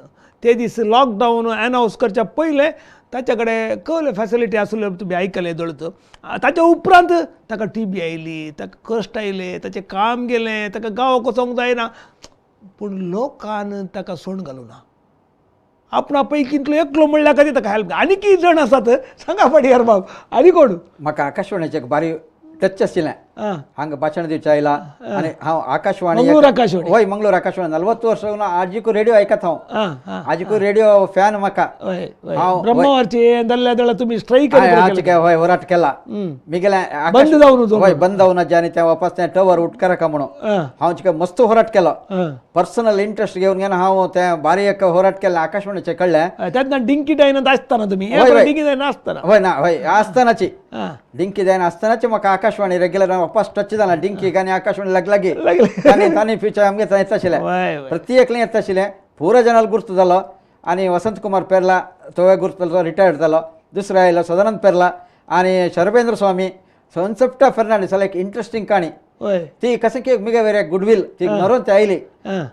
ते दीस लॉकडावन अनावन्स करच्या पयलें ताच्या कडेन कल फॅसिलिटी आसल्यो तुमी आयकलें दळत. ताच्या उपरांत ताका टीबी आयली, ताका कश्ट आयले, ताचें काम गेलें, ताका गांवाक वचोंक जायना, पूण लोकान ताका सोण घालूं ना. आपणा पैकींतलो एकलो म्हणल्यार खातीर ताका हेल्प. आनी कितें जाण आसात सांगा पडियार बाब आनी कोण? म्हाका आकाशवाणीचें एक बारी टच आशिल्लें, हांगा भाशण दिवचें आयला आनी हांव आकाशवाणी मंगळूर आकाशवाणी हय मंगळूर आकाशवाणी 40 वर्सां आजिकू रेडियो आयकत हांव, आजिकू रेडियो फॅन म्हाका. हांव ब्रह्मावरचे दल्ल्या दळा तुमी स्ट्रायक हय होराट केला मिगेलें बंद जावन हय बंद जावन आनी तें वापस तें टवर उटकराका म्हणून हांव चिका मस्त होराट केलो. पर्सनल इंट्रस्ट घेवन घेवन हांव तें बारी एक होराट केलें आकाशवाणीचें कळ्ळें. तेन्ना डिंकी डायनांत आसतना तुमी डिंकी डायन आसतना हय ना हय आसतनाची डिंकी डायन आसतनाची म्हाका आकाशवाणी रेग्युलर वापस टच जाला. डिंकी आनी आकाशवाणी लागलागी तांणी तांणी फ्युचर आमगे थंय येता आशिल्लें, प्रत्येकलें येता आशिल्लें. पुरो जनाल गुर्त जालो आनी वसंत कुमार पेरला तोय गुर्त जालो, रिटायर्ड जालो. दुसरो आयलो सदानंद पेरला आनी शरभेंद्र स्वामी सनसप्टा फर्नांडीस एक इंट्रस्टिंग काणी ती कशें की मिगे वेरे गुडवील ती मरून ती आयली.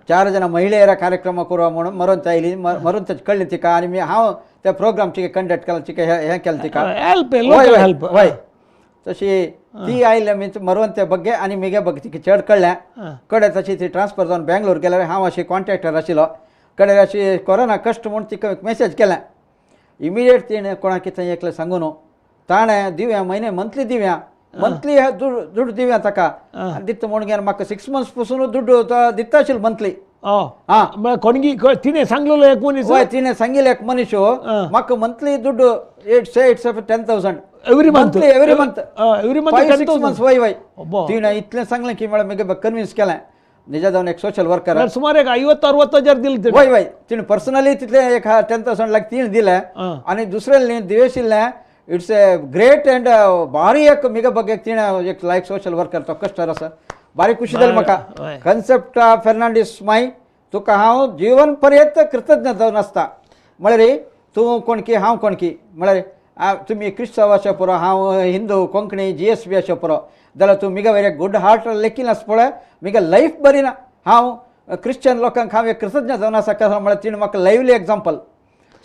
4 जण महिಳೆಯರ ಕಾರ್ಯಕ್ರಮ ಕೊಡುವ म्हणून मरून ती आयली, मरून ती कळ्ळी तिका आनी मी हांव त्या प्रोग्राम चिके कंडक्ट केला चिके हें केलें तिका हेल्प. हय तशी ती आयले मीन्स मरवंते ಬಗ್ಗೆ आनी मिगे ಬಗ್ಗೆ तिका चड कळ्ळें. कडेन तशी ती ट्रान्सफर जावन बेंगलोर गेल्यार हांव अशी कॉन्ट्रॅक्टर आशिल्लो. कडेन अशी कोरोना कश्ट म्हूण तिका एक मॅसेज केलें. इमिडिएट तिणें कोणाक कितें एकलें सांगू न्हू, ताणें दिवया म्हयने मंथली दिवया मंथली दुड्ड दिवया ताका आनी दिता म्हूण घेवन म्हाका 6 मंथ्स पसून दुड्ड दिता आशिल्लो मंथली. हां कोणगी तिणें सांगलेलो एक मनीस? हय तिणें सांगिल्लें एक मनीस म्हाका monthly दुड्ड 8 10,000 every month, every month, every month 5-6 months. वय वय तिणें इतलें सांगलें की म्हळ्यार मागीर कन्विन्स केलें. निजा जावन एक सोशल वर्कर सुमार एक 50-60 हजार दिले. वय वय तिणें पर्सनली तितलें एक 10,000 लाख तिणें दिलें आनी दुसऱ्यान दिवेशिल्लें It's A great and ಭಾರಿ एक मिग ಬಗ್ಗೆ ತಿಣ एक लायक सोशल वर्कर तो कष्ट आसा भारी खुशी जाली म्हाका. कन्सेप्टा फेर्नांडीस माय तुका हांव जीवन पर्यंत कृतज्ञ जावन आसता. म्हळ्यार तूं कोणकी हांव कोणकी, म्हळ्यार तुमी क्रिस्तांव आसा पुरो, हांव हिंदू कोंकणी GSB आसा पुरो, जाल्यार तूं मिगे वयर गुड हार्ट लेखीन आसा पळय, मिगे लायफ बरी ना. हांव क्रिश्चन लोकांक हांव एक कृतज्ञ जावन आसा. कसो म्हळ्यार तिणें म्हाका लायवली एग्जाम्पल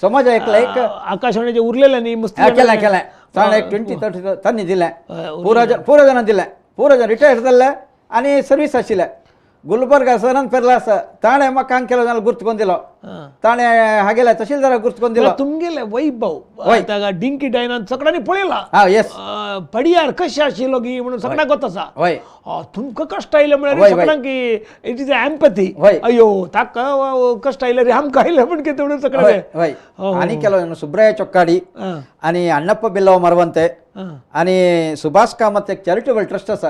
समाज एक लायक आकाशवाणीचे उरलेले न्ही मुस्लिम केलें केलें ताणें एक 20-30 तांणी दिलें, पुरा जाणां दिलें, पुरा जाण रिटायर्ड जाल्ले आनी सर्वीस आशिल्ले. गुलबर्गा सरान पेरला आसा ताणें म्हाका हांग केलो जाल्यार गुर्त करून दिलो, ताणें हागेले तहसीलदाराक गुर्त करून दिलो. तुमगेले वैभव डिंकी डायनान सगळ्यांनी पळयला. हां येस, पडियार कशें आशिल्लो की म्हणून सगळ्यांक गोत आसा. हय, तुमकां कश्ट आयले म्हळ्यार सगळ्यांक it is empathy. अयो ताका कश्ट आयले रे आमकां आयले म्हण कितें म्हणून सगळ्यांक. हय, आनी केलो सुब्राय चोक्काडी आनी अण्णप्प बिल्लव मरवंते आनी सुभाष कामत एक चॅरिटेबल ट्रस्ट आसा,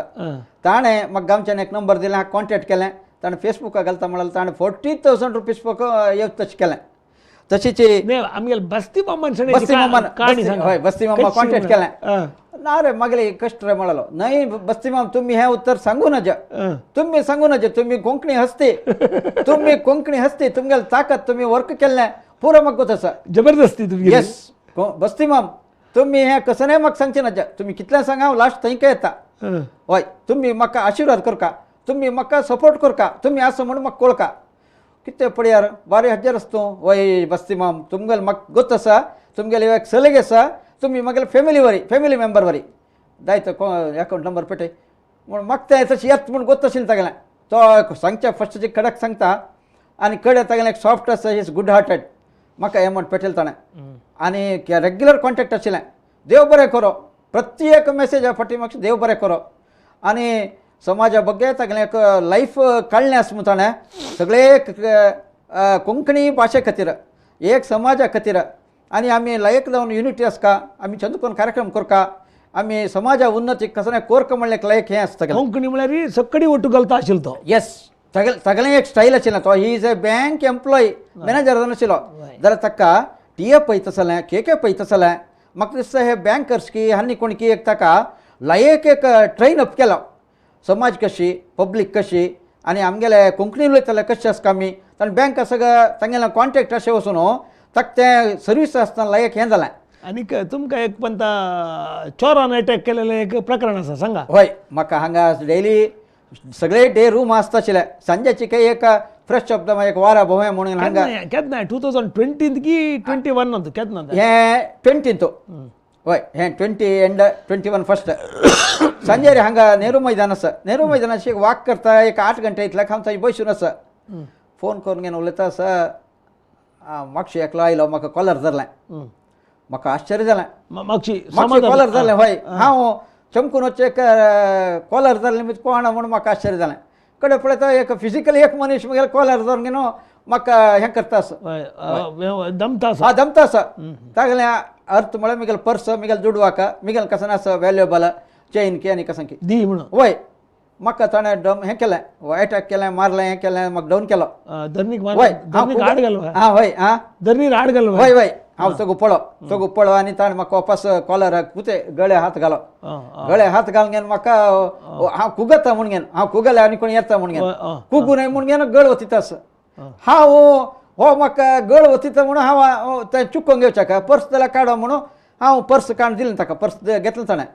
ताणें म्हाका गांवच्यान एक नंबर दिला, हांव कॉन्टेक्ट केलें, ताणें फेसबुकार घालता म्हळ्यार ताणें 40,000 रुपीज येवच तशें केलें. तशीच आमगेले बस्ती मामान हय बस्ती मामा कॉन्टेक्ट केलें. ना रे मागले कश्ट रे म्हळ्यालो न्हय बस्ती माम तुमी हें उत्तर सांगू नज, तुमी सांगू नज, तुमी कोंकणी हसती, तुमी कोंकणी हसती, तुमगेले ताकत तुमी वर्क केल्लें पुरो म्हाका गोत आसा. जबरदस्ती तुमी. येस बस्ती माम तुमी हें कसं म्हाका सांगचें नज, तुमी कितलें सांगा हांव लास्ट थंय येता. हय, तुमी म्हाका आशिर्वाद करका, तुमी म्हाका सपोर्ट करका, तुमी आसा म्हणून म्हाका कोळका. कितें पळयार बारी हज्जर आसा तूं. वय बस्ती माम तुमगेले म्हाका गोत आसा, तुमगेले एक सलग आसा, तुमी म्हागेले फॅमिली वरी, फॅमिली मेंबर वरी दायत अकावंट नंबर पेटय म्हूण म्हाका तें तशें येत म्हूण गोत आशिल्लें तागेलें. तो सांगच्या फस्ट कडक सांगता आनी कडे तागेलें एक सॉफ्ट आसा, is good hearted. म्हाका एमावंट पेटयलें ताणें आनी रेग्युलर कॉन्टेक्ट आशिल्लें. देव बरें करो, प्रत्येक मेसेज फाटी म्हाका देव बरें करो. आनी समाजा ಬಗ್ಗೆ तागेलें एक लायफ काडलें आसा म्हूण ताणें सगळे कोंकणी भाशे खातीर, एक समाजा खातीर. आनी आमी लायक जावन युनिटी आसका, आमी चंद करून कार्यक्रम करका, आमी समाजा उन्नती कसलें कोरका म्हणलें एक लायक हें आसता. कोंकणी म्हळ्यार सकडी ओटू घालता आशिल्लो तो. येस, सगळें एक स्टायल आशिल्लें. तो he is a bank employee, manager जावन आशिल्लो. जाल्यार ताका टी ए पळयता आसलें, के के पळयता आसलें. म्हाका दिसता हे बँकर्स की आनी कोण की एक ताका लायक एक ट्रेन अप केलो. समाज कशी, पब्लीक कशी आनी आमगेले कोंकणी उलयताले कशें आसता आमी. ताणें बँक सगळें तांगेलें कॉन्टेक्ट अशें वचून ताका तें सर्वीस आसतना लायक हें जालें. आनीक तुमकां एक पंता चोरान अटॅक केलेलें एक प्रकरण आसा, सांगा. हय, म्हाका हांगा डेली सगळे डे रूम आसता आशिल्ले. सांजेची काही एक फ्रेश शब्द एक वारा भोंवे म्हणून हांगा केन्ना 2020 की 21 केन्ना हें 20 हय हें 20 एंड 21 फर्स्ट सांजेर हांगा नेहरू मैदान आसा. नेहरू मैदानाची एक वाक करता एक 8 घंटे इतल्या हांव थंय बसून आसा. फोन करून घेवन उलयता आसा. मागशी एकलो आयलो, म्हाका कॉलर धरलें. म्हाका आश्चर्य जालें, मागशी कॉलर धरलें. हय, हांव चमकून वचचे एक कॉलर धरलें कोण म्हूण म्हाका आश्चर्य जालें. कडे पळयता एक फिजिकली एक मनीस म्हगेले कॉलर धरून घेवन म्हाका हें करता आसा, दमता आसा. हां दमता आसा. तागेलें अर्थ म्हळ्यार म्हगेलें पर्स, म्हगेलें दुडवाक, म्हगेलें कशें आसा व्हॅल्युएबल चेन की आनी कशें की दी म्हणून. वय, म्हाका ताणें डम हें केलें, एटॅक केलें, मारलें, हें केलें, म्हाका डावन केलो. वय हां वय हां धरणीर आड घालो. वय वय, हांव सगळो पळो सगळो पळो आनी ताणें म्हाका वापस कॉलराक कुते गळे हात घालो. गळे हात घालून घेवन म्हाका हांव कुगता म्हूण घेवन, हांव कुगले आनी कोण येता म्हूण घेवन, कुगू न्हय म्हूण घेवन गळ वतिता आसा. हांव हो म्हाका गळ वतिता म्हणून हांव तें चुकोवन घेवच्याक पर्स जाल्यार काडो म्हणून हांव पर्स काडून दिलें ताका. पर्स घेतलें ताणें.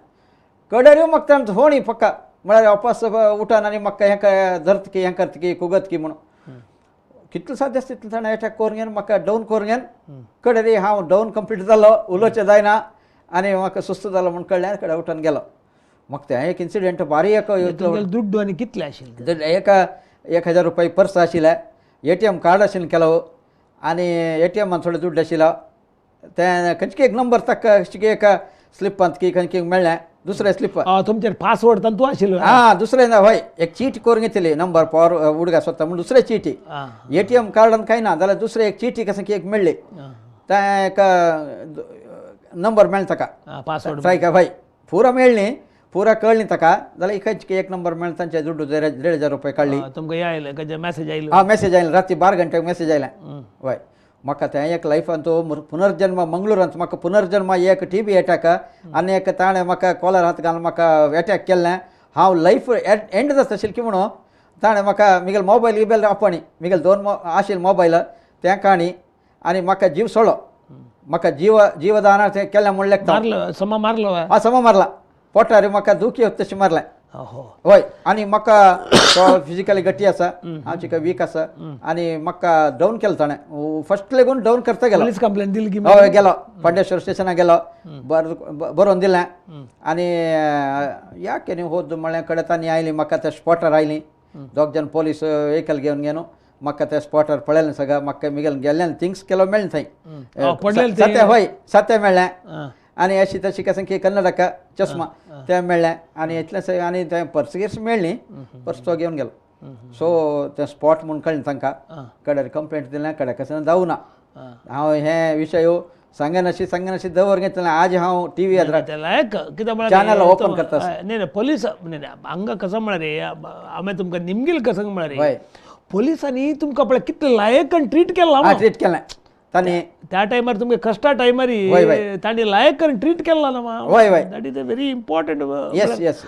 कडेर म्हाका ताणें होणी पक्का म्हळ्यार वापस उठान आनी म्हाका हें धरत की हें करत की कुगत की म्हणून कितलें साध्य आसता तितलें ताणें एटॅक करून घेवन म्हाका डावन करून घेवन कडेर हांव डावन कंप्लीट जालो, उलोवचें जायना आनी म्हाका सुस्त जालो म्हूण कळ्ळें. कडेन उठून गेलो. म्हाका तें एक इन्सिडंट बारी एक दुड्डू आनी कितलें आशिल्लें? एक 1000 रुपया पर्स आशिल्लें, ATM card आशिल्लें केलो आनी ATM थोडे दुड्ड आशिल्लो. तें खंयचे एक नंबर ताका एक स्लिपांत की खंयचे मेळ्ळें दुसरें स्लिप. तुमचेर पासवर्ड तांतू आशिल्लो. हां दुसरें ना. हय, एक चीट करून घेतली नंबर पॉवर उडगा स्वता म्हूण दुसरे चिटी. ATM कार्डान कांय ना जाल्यार दुसरे एक चिटी कशें की एक मेळ्ळी. तें एक नंबर मेळ्ळो ताका पासवर्ड. हय, पुरा मेळ्ळी, पुरा कळ्ळी ताका. जाल्यार एक एक नंबर मेळ्ळो, तांचे दुड्डू 1500 रुपये काडली. तुमकां हें आयलें, मॅसेज आयलो? हां, मॅसेज आयलें राती 12 घंट्याक मॅसेज आयलें. हय, म्हाका तें एक लायफान तो पुनर्जन्म मंगळूरांत म्हाका पुनर्जन्म एक टी बी एटॅक आनी एक ताणें म्हाका कॉलर हात घालून म्हाका एटॅक केल्लें. हांव लायफ एंड जाता आशिल्लें की म्हणून ताणें म्हाका मिगेल मोबायल गिबेल आपणी मिगेल दोन आशिल्ले मोबायल तें काणी आनी म्हाका जीव सोडलो. म्हाका जीवदान तें केलें म्हूण लेखता. समा मारलो? हां समा मारला पोटार म्हाका दुखी तशें मारलें. हय आनी म्हाका तो फिजिकली गट्टी आसा, हांव चिका वीक आसा आनी म्हाका डावन केलो ताणें. फर्स्ट लेगून डावन करता गेलो. पोलीस कंप्लेन दिली की? हय गेलो पांडेश्वर स्टेशनाक गेलो, बरोवन दिलें. आनी याके न्ही होद म्हळ्ळें कडेन तांणी आयली म्हाका त्या स्पॉटार आयली. दोग जाण पोलीस व्हेकल घेवन गेलो म्हाका त्या स्पॉटार पळयलें सगळें. म्हाका मिगेल गेल्ल्यान थिंग्स केलो मेळ्ळें थंय. सत्या हय सत्या मेळ्ळें आनी अशी तशी कसं की कन्नडक चष्मा तें मेळ्ळें आनी इतलें आनी तें पर्स गिर्स मेळ्ळी, पर्स तो घेवन गेलो. सो तें स्पॉट म्हूण कळ्ळें तांकां. कडेर कंप्लेंट दिलें, कडेन कसं जावना. हांव हे विशय सांगनाशी सांगनाशी दवर घेतलें. आज हांव टी व्ही चॅनल ओपन करता. न्ही पोलीस हांगा कसं म्हळ्यार हांवें तुमकां निमगील कसं म्हळ्यार पोलिसांनी तुमकां पळय कितलें लायकन ट्रीट केलां. ट्रीट केलें तांणी त्या टायमार तुमगे कश्टा टायमार तांणी लायक करून ट्रीट केला ना. हय हय that is a very important. Yes yes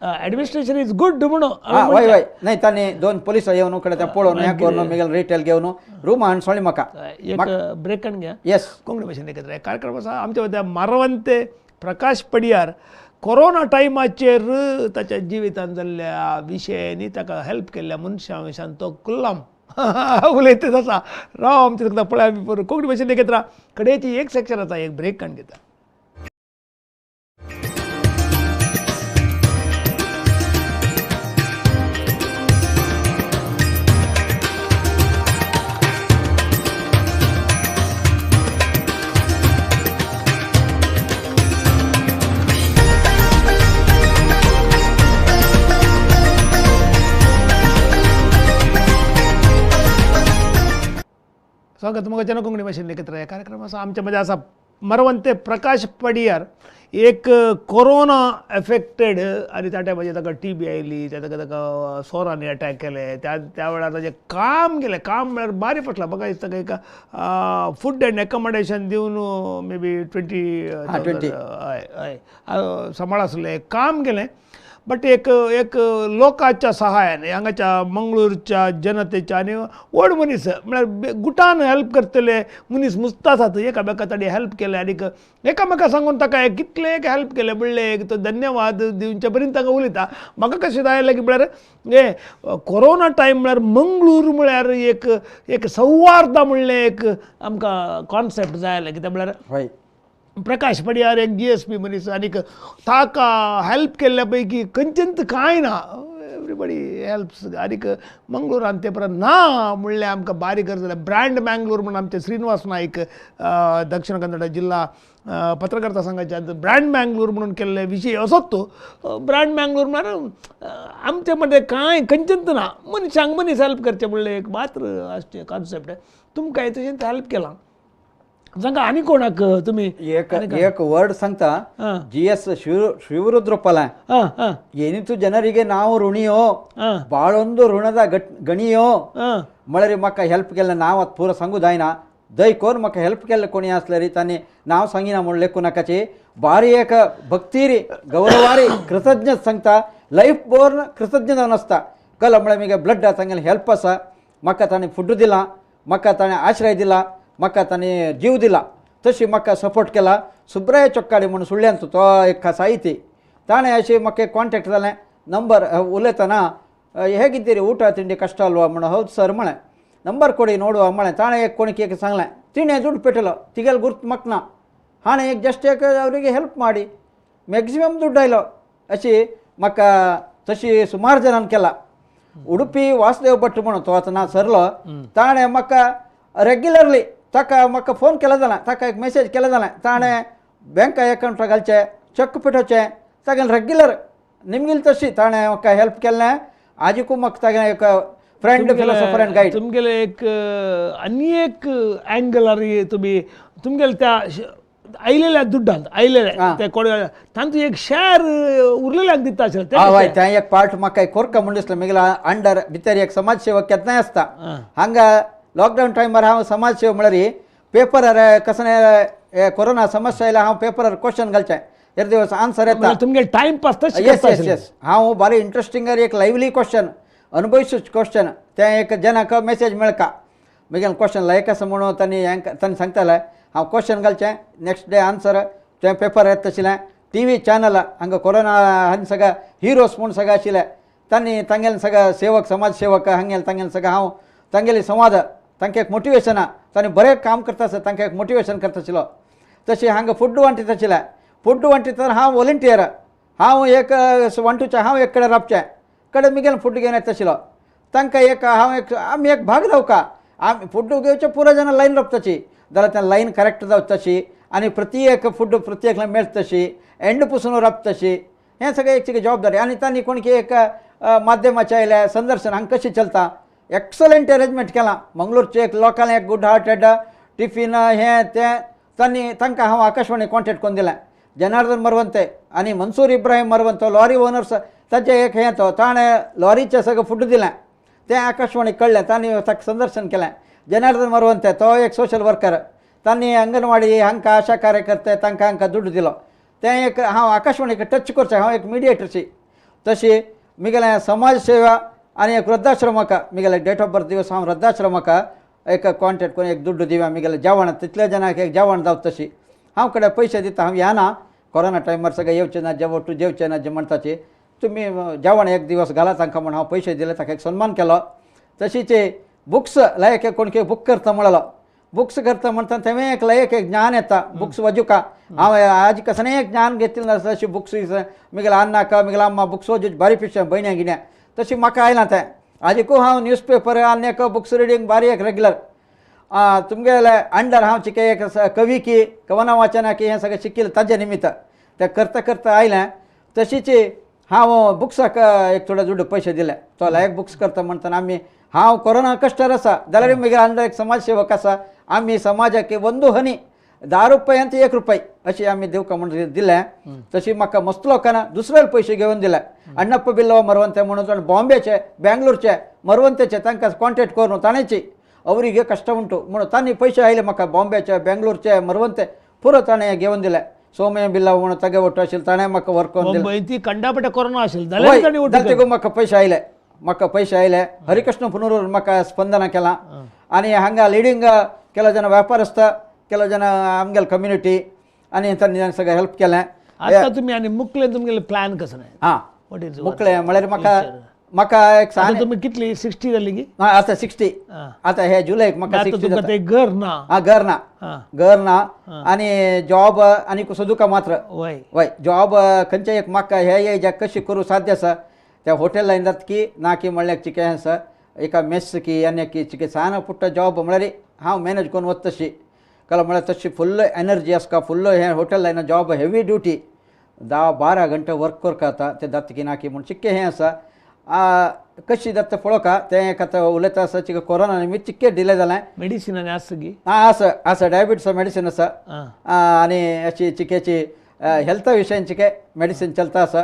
administration is good म्हणून. हय हय नाही तांणी दोन पोलीस येवन कडेन तें पळोवन हें करून मिगेल रिटेल घेवन रूम हाडून सोडली म्हाका. एक ब्रेक घ्या. येस कोंकणी भाशेन एकत्र कार्यक्रम आसा आमच्या मदें मारवंते प्रकाश पडियार कोरोना टायमाचेर ताच्या जिवितान जाल्ल्या विशयांनी ताका हेल्प केल्ल्या मनशां विशयान तो कुल्लाम उलयतच आसा. राव आमचे तुका पळय आमी कोंकणी भाशेन एकत्र कडेची एक सेक्शन आसा, एक ब्रेक काडून घेता. स्वागत तुमकां जन कोंकणी भाशेन एकत्र ह्या कार्यक्रम आसा. आमच्या मदें आसा मरवंते प्रकाश पडियार, एक कोरोना एफेक्टेड आनी त्या टायमाचेर ताका टी बी आयली, ताका ताका सोरांनी अटॅक केले. त्या त्या वेळार ताजें काम गेलें. काम म्हळ्यार बारी फसला म्हाका दिसता एक फूड एंड एकोमोडेशन दिवन मे बी 20 हय हय सांबाळ आसलें, काम गेलें. बट एक एक लोकांच्या सहायान हांगाच्या मंगळूरच्या जनतेच्या आनी व्हड मनीस म्हळ्यार गुटान हेल्प करतले मनीस मुस्त आसात, एकामेका तांणी हेल्प केलें आनीक एकामेका सांगून ताका कितलें एक हेल्प केलें म्हणलें एक तो धन्यवाद दिवचे पर्यंत तांकां उलयता. म्हाका कशें जाय की म्हळ्यार हें कोरोना टायम म्हळ्यार मंगळूर म्हळ्यार एक एक सौहार्द म्हणलें एक आमकां कॉन्सेप्ट जाय आसलें. कित्याक म्हळ्यार प्रकाश पडियार एक GSP मनीस आनीक ताका हेल्प केल्ल्या पैकी खंयचेंच कांय ना, एवरीबडी हेल्प्स. आनीक मंगळूरान ते परत ना म्हणल्यार आमकां बारीक गरज जाल्या. ब्रँड मँगलोर म्हूण आमचे श्रीनिवास नायक दक्षिण कन्नड जिल्हा पत्रकर्ता संघाच्या ब्रँड मँगलोर म्हणून केल्ले विशय असोच तो. ब्रँड मँगलोर म्हळ्यार आमचे मदें कांय खंयचेंच ना, मनशांक मनीस हेल्प करचें म्हणलें एक मात्र आसचें कॉन्सेप्ट. तुमकां तशेंच हेल्प केलां सांगा आनी कोणाक तुमी एक एक ವರ್ಡ್ सांगता. GS ಶಿವರುದ್ರಪ್ಪಲ ಏನಿತ್ತು ಜನರಿಗೆ ನಾವು ಋಣಿಯೋ ಬಾಳೊಂದು ಋಣದ ಗಣಿಯೋ ಮಳರಿ ಮಕ್ಕ ಹೆಲ್ಪ್ ಕೆಲ್ಲ ನಾವು ಅದು ಪೂರ ಸಂಗುದಾಯ್ನ ದೈ ಕೋರ್ ಮಕ್ಕ ಹೆಲ್ಪ್ ಕೆಲ್ಲ ಕೊಣಿ ಆಸ್ಲರಿ ತಾನೆ ನಾವು ಸಂಗಿನ ಮುಳ್ಳೆಕ್ಕು ನಕಚಿ ಭಾರಿ ಏಕ ಭಕ್ತಿರಿ ಗೌರವಾರಿ ಕೃತಜ್ಞ ಸಂಗ್ತಾ ಲೈಫ್ ಬೋರ್ನ್ ಕೃತಜ್ಞ ಅನ್ನಿಸ್ತಾ ಕಲ್ ಅಂಬಳಮಿಗೆ ಬ್ಲಡ್ ಸಂಗಲ್ಲಿ ಹೆಲ್ಪ್ ಅಸ ಮಕ್ಕ ತಾನೆ ಫುಡ್ಡುದಿಲ್ಲ ಮಕ್ಕ ತಾನೆ ಆಶ್ರಯದಿಲ್ಲ ಮಕ್ಕ ತಾನೆ ಜೀವದಿಲ್ಲ ತशी म्हाका सपोर्ट केला. सुब्राय चोक्काडी म्हणून सुळ्यांत तो एक साहिती ताणें अशें म्हाका कॉन्टेक्ट जालें ನಂಬರ್ ಉಲ್ಲೇತನ ಹೇಗಿದ್ದೀರಿ ಊಟ ತಿಂಡಿ ಕಷ್ಟ ಅಲ್ವಾ म्हणून ಹೌದು ಸರ್ म्हळें ನಂಬರ್ ಕೊಡಿ ನೋಡುವ म्हळें ತಾಣೆ एक कोणಕ್ಕೆ एक सांगलें तिणें ದುಡ್ಡು ಪೆಟ್ಟलो ತಿಗಲ್ ಗುರ್ತು ಮಕ್ನ ಹಾಣೆ एक ಜಸ್ಟ್ एक ಅವರಿಗೆ ಹೆಲ್ಪ್ ಮಾಡಿ ಮ್ಯಾಕ್ಸಿಮಮ್ ದುಡ್ಡು ಆಯ್ಲೋ अशी म्हाका तशी सुमार जणान केला. उडुपी वासुदेव भट म्हणून तो आतां ना सरलो ताणें म्हाका रेग्युलरली ताका म्हाका फोन केला जाल्यार ताका एक मेसेज केला जाल्यार ताणें बँक अकावंट घालचें चेक पेटोवचें तागेलें रेग्युलर निमगेल तशी ताणें म्हाका हेल्प केल्लें. आजिकूय म्हाका तागेलें एक फ्रेंड फिलोसोफर अँड गायड. तुमगेले एक आनी एक अँगलार तुमी तुमगेले त्या आयलेल्या दुड्डांत आयलेल्या ते कोण तांतूं एक शेअर उरलेल्याक दिता आशिल्लें. हय तें एक पार्ट म्हाका कोरका म्हूण दिसलें. मिगेल्या अंडर भितर एक समाज सेवक केन्नाय आसता हांगा लॉकडावन टायमार हांव समाज सेवा म्हळ्यार पेपरार कसले कोरोना समस्या आयल्या हांव पेपरार क्वेश्चन घालचें एक दिवस आन्सर येता तुमगे टायम पास. येस येस येस हांव बारी इंट्रस्टिंग एक लायवली क्वेश्चन अनुभविसूच क्वेश्चन तें एक जनाक मेसेज मेळका मागीर क्वेश्चन लायक आसा म्हणून तांणी तांणी सांगतालें हांव क्वेश्चन घालचें नेक्स्ट डे आन्सर तें पेपर येता आशिल्लें. टी व्ही चॅनल हांगा कोरोना हांगा सगळें हिरोज म्हूण सगळें आशिल्लें तांणी तांगेले सगळें सेवक समाज सेवक हांगेले तांगेले सगळें हांव तांगेले संवाद तांकां एक मोटिवेशना तांणी बरें काम करता आसा तांकां एक मोटिवेशन करता आशिल्लो. तशें हांगा फूड वांटीत आशिल्लें फूड वांटीत हांव वॉलंटियर हांव एक वांटूचें हांव एक कडेन राबचें कडेन मिगेल फूड घेवन येता आशिल्लो तांकां एक हांव एक आमी एक भाग जावका आमी फूड घेवचें पुरो जाणां लायन राबताची जाल्यार तें लायन करेक्ट जावची तशी आनी प्रति एक फूड प्रत्येकला मेळटा तशी एंड पसून राबता तशी हें सगळें एक जबाबदारी. आनी तांणी कोण की एक माध्यमाचें आयलें संदर्शन हांगा कशें चलता एक्सलंट अरेंजमेंट केलां मंगळूरचे एक लोकांक एक गुड हार्टेड टिफीन हें तें तांणी तांकां हांव आकाशवाणी कॉन्टेक्ट करून दिलें. जनार्दन मरवंते आनी मनसूर इब्राहीम मरवंत लॉरी ओनर्स ताचें एक हें तो ताणें लॉरीचें सगळें फूड दिलें तें आकाशवाणी कळ्ळें तांणी ताका संदर्शन केलें. जनार्दन मरवंते तो एक सोशल वर्कर तांणी अंगणवाडी हांकां आशा कार्यकर्ते तांकां हांकां दुड्ड दिलो तें एक हांव आकाशवाणीक टच करचें हांव एक मिडिएटरशी. तशी मिगेलें समाज सेवा आनी एक वृद्धाश्रमाक मिगेले डेट ऑफ बर्थ दिवस हांव वृद्धाश्रमाक एक कॉन्टेक्ट करून एक दुड्ड दिव्या मिगेलें जेवण तितले जाणांक एक जेवण जावं तशी हांव कडेन पयशे दिता हांव येना कोरोना टायमार सगळें येवचें ना जेवण तूं जेवचें ना जें म्हणटाची तुमी जेवण एक दिवस घाला तांकां म्हूण हांव पयशे दिले ताका एक सन्मान केलो. तशीच बुक्स लायक एक कोण बूक करता म्हणलो बुक्स करता म्हणटा तेवें एक लायक एक ज्ञान येता बुक्स वाजुका हांव आज कसलें एक ज्ञान घेतिल्लें आसा तशी बुक्स मिगेले अन्नाक मिगेले अम्मा बुक्स वाजूची बारी पिशें भयण्या गिण्या तशी म्हाका आयलां तें आजिकू हांव न्यूज पेपर आनी एक बुक्स रिडींग बारी एक रेगुलर तुमगेले अंडर हांव चिके एक कवी की कवना वाचना की हें सगळें शिकिल्लें ताजे निमित्त तें करता करता आयलें. तशीच हांव बुक्साक एक थोडे दुड्ड पयशे दिले तो लायक बुक्स करता म्हणटना आमी हांव कोरोना कश्टर आसा जाल्यार मागीर अंडर एक समाजसेवक आसा आमी समाजाक ಒಂದು हनी 10 रुपये अंत 1 रुपये अशी आमी दिवका म्हणून दिलें. तशी म्हाका मस्त लोकांना दुसऱ्याले पयशे घेवन दिले अण्णप्प बिल्लव मरवंते म्हणून बॉम्बेचे बेंगलोरचे मरवंतेचे तांकां कॉन्टेक्ट करून ताणेची ಅವರಿಗೆ ಕಷ್ಟ ಉಂಟು म्हणून तांणी पयशे आयले म्हाका बॉम्बेचे बेंगलोरचे मरवंते पुरो ताणें घेवन दिले. सोमय बिल्ला म्हणून तागे ಒಟ್ಟು आशिल्ले ताणें म्हाका वर्क करून दिलें. कंडापटे कोरोना आशिल्लें जाल्यार म्हाका पयशे आयले म्हाका पयशे आयले. हरिकृष्ण पुनरूर म्हाका स्पंदना केलां आनी हांगा लिडींग केलो जाण व्यापारस्थ केलो जाण आमगेले कम्युनिटी आनी तांणी सगळें हेल्प केलें. आतां तुमी आनी मुकले तुमगेले प्लॅन कसो हां मुकले म्हळ्यार म्हाका म्हाका एक सांग तुमी कितली 60 जाली की हां आतां 60 आतां हे जुलैक म्हाका 60 जाता. घर ना हां घर ना घर ना आनी जॉब आनी सदुका मात्र वय वय जॉब खंयचे एक म्हाका हे एजाक कशी करूं साध्य आसा त्या हॉटेल लायन जाता की ना की म्हणल्यार चिकें आसा एका मेस की आनी की चिके सान पुट्टा जॉब म्हळ्यार हांव मॅनेज करून वता तशी कला म्हळ्यार तशी फुल्ल एनर्जी आसता फुल्ल हें hotel line job heavy duty 10-12 घंटे वर्क करता आतां तें जाता की ना की म्हूण चिक्कें हें आसा कशी जाता पळोवका तें एक आतां उलयता आसा चिके कोरोना निमित्त चिक्के डिले जालें. मेडिसिन आनी आसा गी आं आसा आसा डायबिटीस मेडिसीन आसा आनी अशी चिकेची हेल्था विशयान चिके मेडिसीन चलता आसा.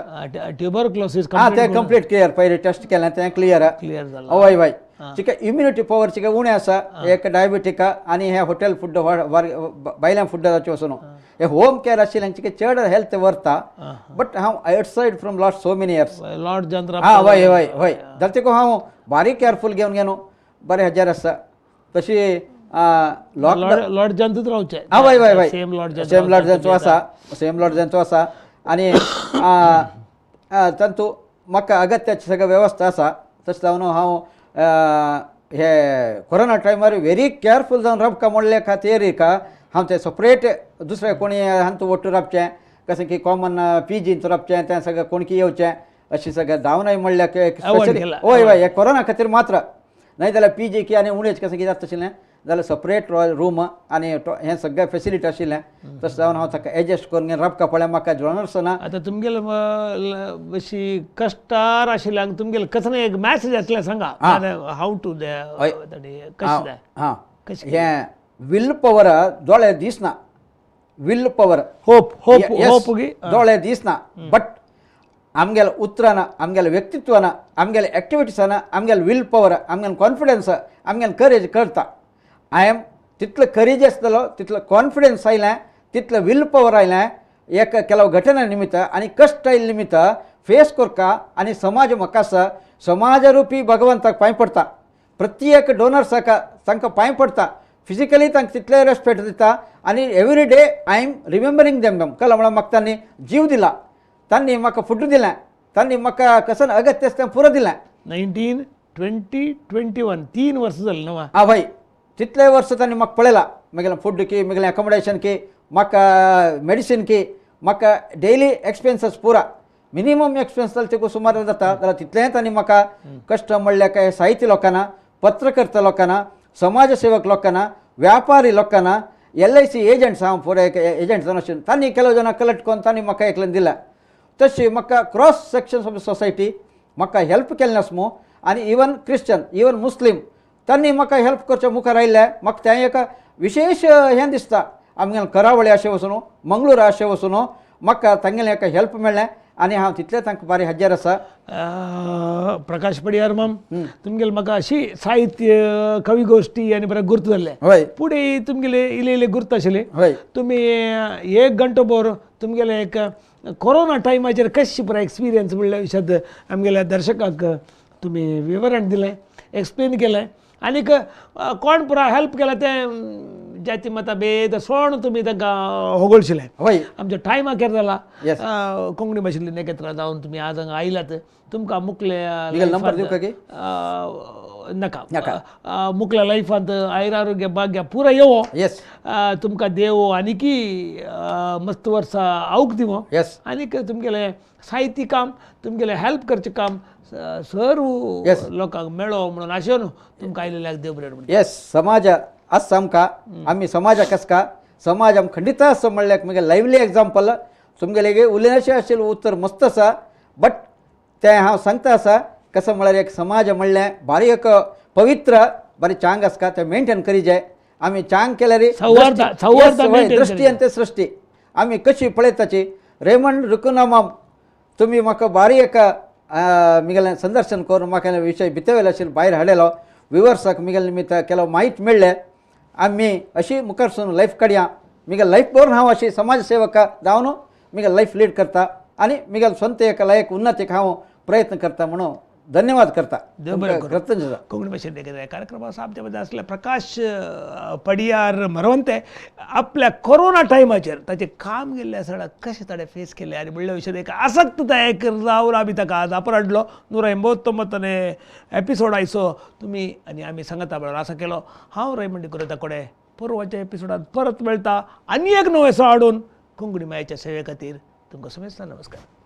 ट्युबरक्लोसीस आं तें कंप्लीट क्लियर पयलीं टेस्ट केलें तें क्लियर क्लियर जालां. हय हय चिके इम्युनिटी पॉवर चिके उणें आसा एक डायबिटीक आनी हें हॉटेल फूड भायल्यान फूड वचून हे होम केअर आशिल्ल्यान चिके चड हेल्थ व्हरता बट हांव outside from last so many years lot जंत्र हां हय हय हय जाल्यार तेका हांव बारीक केअरफूल घेवन गेलो बरें हेजेर आसा तशी लॉर्ड जंतूच रावचें. हां हय हय हय सेम लॉर्ड सेम लॉर्ड जंतू आसा सेम लॉर्ड जंतू आसा आनी तातूंत म्हाका अगत्याची सगळी वेवस्था आसा. तशें जावन हांव हे कोरोना टायमार व्हेरी केअरफूल जावन रावका म्हणले खातीर का हांव तें सेपरेट दुसरें कोणी हांतू ಒಟ್ಟು रावचें कशें की कॉमन पी जींत रावचें तें सगळें कोणकी येवचें अशें सगळें जावनय म्हणल्यार स्पेशली हय हय हे कोरोना खातीर मात्र न्हय जाल्यार पी जी की आनी उणेच कशें कितें जाता आशिल्लें जाल्यार सेपरेट रूम आनी हें सगळें फेसिलिटी आशिल्लें. तशें जावन हांव ताका एडजस्ट करून रावका पळय म्हाका जॉनर्स ना. आतां तुमगेले अशी कश्टार आशिल्ल्यांक तुमगेले कसलें एक मॅसेज आसल्यार सांगा how to कशें हां हें will power दोळे दिसना will power hope hope hope दोळे दिसना बट आमगेले उतरान आमगेले व्यक्तित्वान आमगेले एक्टिविटीसान आमगेले will power आमगेले कॉन्फिडन्स आमगेले करेज करता. I am तितलो करेज आसतलो तितलो कॉन्फिडन्स आयलें तितलो will power आयलें एक ಕೆಲವು ಘಟನೆ ನಿಮಿತ್ತ आनी कश्ट आयिल्ले निमित्त फेस करका आनी समाज म्हाका आसा समाजरूपी भगवंताक पांय पडटा प्रत्येक डोनर्साक तांकां पांय पडटा फिजिकली तांकां तितले रेस्पेक्ट दिता आनी every day I am remembering them them कला म्हळ्यार म्हाका तांणी जीव दिला तांणी म्हाका फूड दिलें तांणी म्हाका कसन अगत्य आसता तें पुरो दिलें. 19, 20, 21 3 वर्सां जालीं न्हू? आं हय तितले वर्स तांणी म्हाका पळयला म्हगेलें फूड की म्हगेलें एकोमोडेशन की म्हाका मेडिसीन की म्हाका डेली एक्सपेन्सीस पुरा मिनिमम एक्सपेन्स जाल्यार तेका सुमार जाता जाल्यार तितलेंय तांणी म्हाका कश्ट म्हणल्यार काय साहित्य लोकांना पत्रकर्ता लोकांना समाजसेवक लोकांना व्यापारी लोकांना LIC agents हांव फॉर एक एजंट जावन आशिल्लो तांणी ಕೆಲವು ಜನ कलेक्ट करून तांणी म्हाका एकल्यान दिला तशी म्हाका क्रॉस सेक्शन्स ऑफ सोसायटी म्हाका हेल्प केल्लें आसा मू आनी इवन क्रिश्चन इवन मुस्लीम तांणी म्हाका हेल्प करच्या मुखार आयिल्लें म्हाका तें एक विशेश हें दिसता आमगेले करावळी अशें वचून मंगळूर अशें वचून म्हाका तांगेलें एक हेल्प मेळ्ळें आनी हांव तितलें तांकां बारी हज्जार आसा. प्रकाश पडियार माम तुमगेले म्हाका अशी साहित्य कवी गोष्टी आनी बरें गुर्त जाल्लें हय फुडें तुमगेले इल्ले इल्ले गुर्त आशिल्ले हय तुमी एक घंटो भर तुमगेले एक कोरोना टायमाचेर कशी पुराय एक्सपिरियन्स म्हणल्या विशयात आमगेल्या दर्शकांक तुमी विवरण दिलें एक्सप्लेन केलें आनीक कोण पुराय हेल्प केला तें जाती मता भेद सोण तुमी तांकां होगळशिलें. हय आमच्या टायमाचेर जाला Yes. Konkani भाशेंतले नेकेत्रां जावन तुमी आज हांगा आयलात तुमकां मुखले नंबर दिवका की? नाका नाका. मुखल्या लायफांत आयर आरोग्य भाग्य पुरा येवो येस तुमकां देव आनीकी मस्त वर्सां आवक दिवो येस आनीक तुमगेलें साहित्य काम तुमगेलें हेल्प करचें काम सर्व Yes. लोकांक मेळो म्हणून आशेन तुमकां आयिल्ल्याक देव बरें म्हणटा. येस समाज आसा आमकां आमी समाजाक आसका समाज आम खंडित आसा म्हणल्यार म्हगे लायवली एग्जाम्पल तुमगेलें उलयण्याचें आशिल्लें उत्तर मस्त आसा बट तें हांव सांगता आसा कसो म्हळ्यार एक समाज म्हणलें भारी एक पवित्र बारी चांग आसका तें मेंटेन करी जाय आमी चांग केल्यार सौहार्द maintain दृश्टी आनी ते सृश्टी आमी कशी पळयताची. रेमंड रुकुनामाम तुमी म्हाका बारी एक म्हगेलें संदर्शन करून म्हाका विशय भितर आशिल्लो भायर हाडलेलो विवर्साक म्हगेले निमित्त ಕೆಲವು माहिती मेळ्ळें आमी अशी मुखार सून लायफ काडया म्हगे लायफ भरून हांव अशी समाज सेवक जावन म्हगे लायफ लीड करता आनी म्हगे स्वंत एक लायक उन्नतीक हांव प्रयत्न करता म्हणून धन्यवाद करता. देव बरें करूं. कृतज्ञता. कोंकणी भाशेन कार्यक्रमा आमच्या मदें आसले प्रकाश पडियार मरवंते आपल्या कोरोना टायमाचेर ताचें काम गेल्लें आसा कशें ताणें फेस केलें आनी म्हणल्या विशयान एक आसक्तताय जावन आमी ताका आज आपराडलो. 189 एपिसोड आयचो तुमी आनी आमी सांगता बरोबर आसा केलो. हांव रेमंड डिकुरेता कडेन परवाच्या एपिसोडांत परत मेळटा आनी एक नवें हाडून कोंकणी मायेच्या सेवे खातीर तुमकां समेस्तां नमस्कार.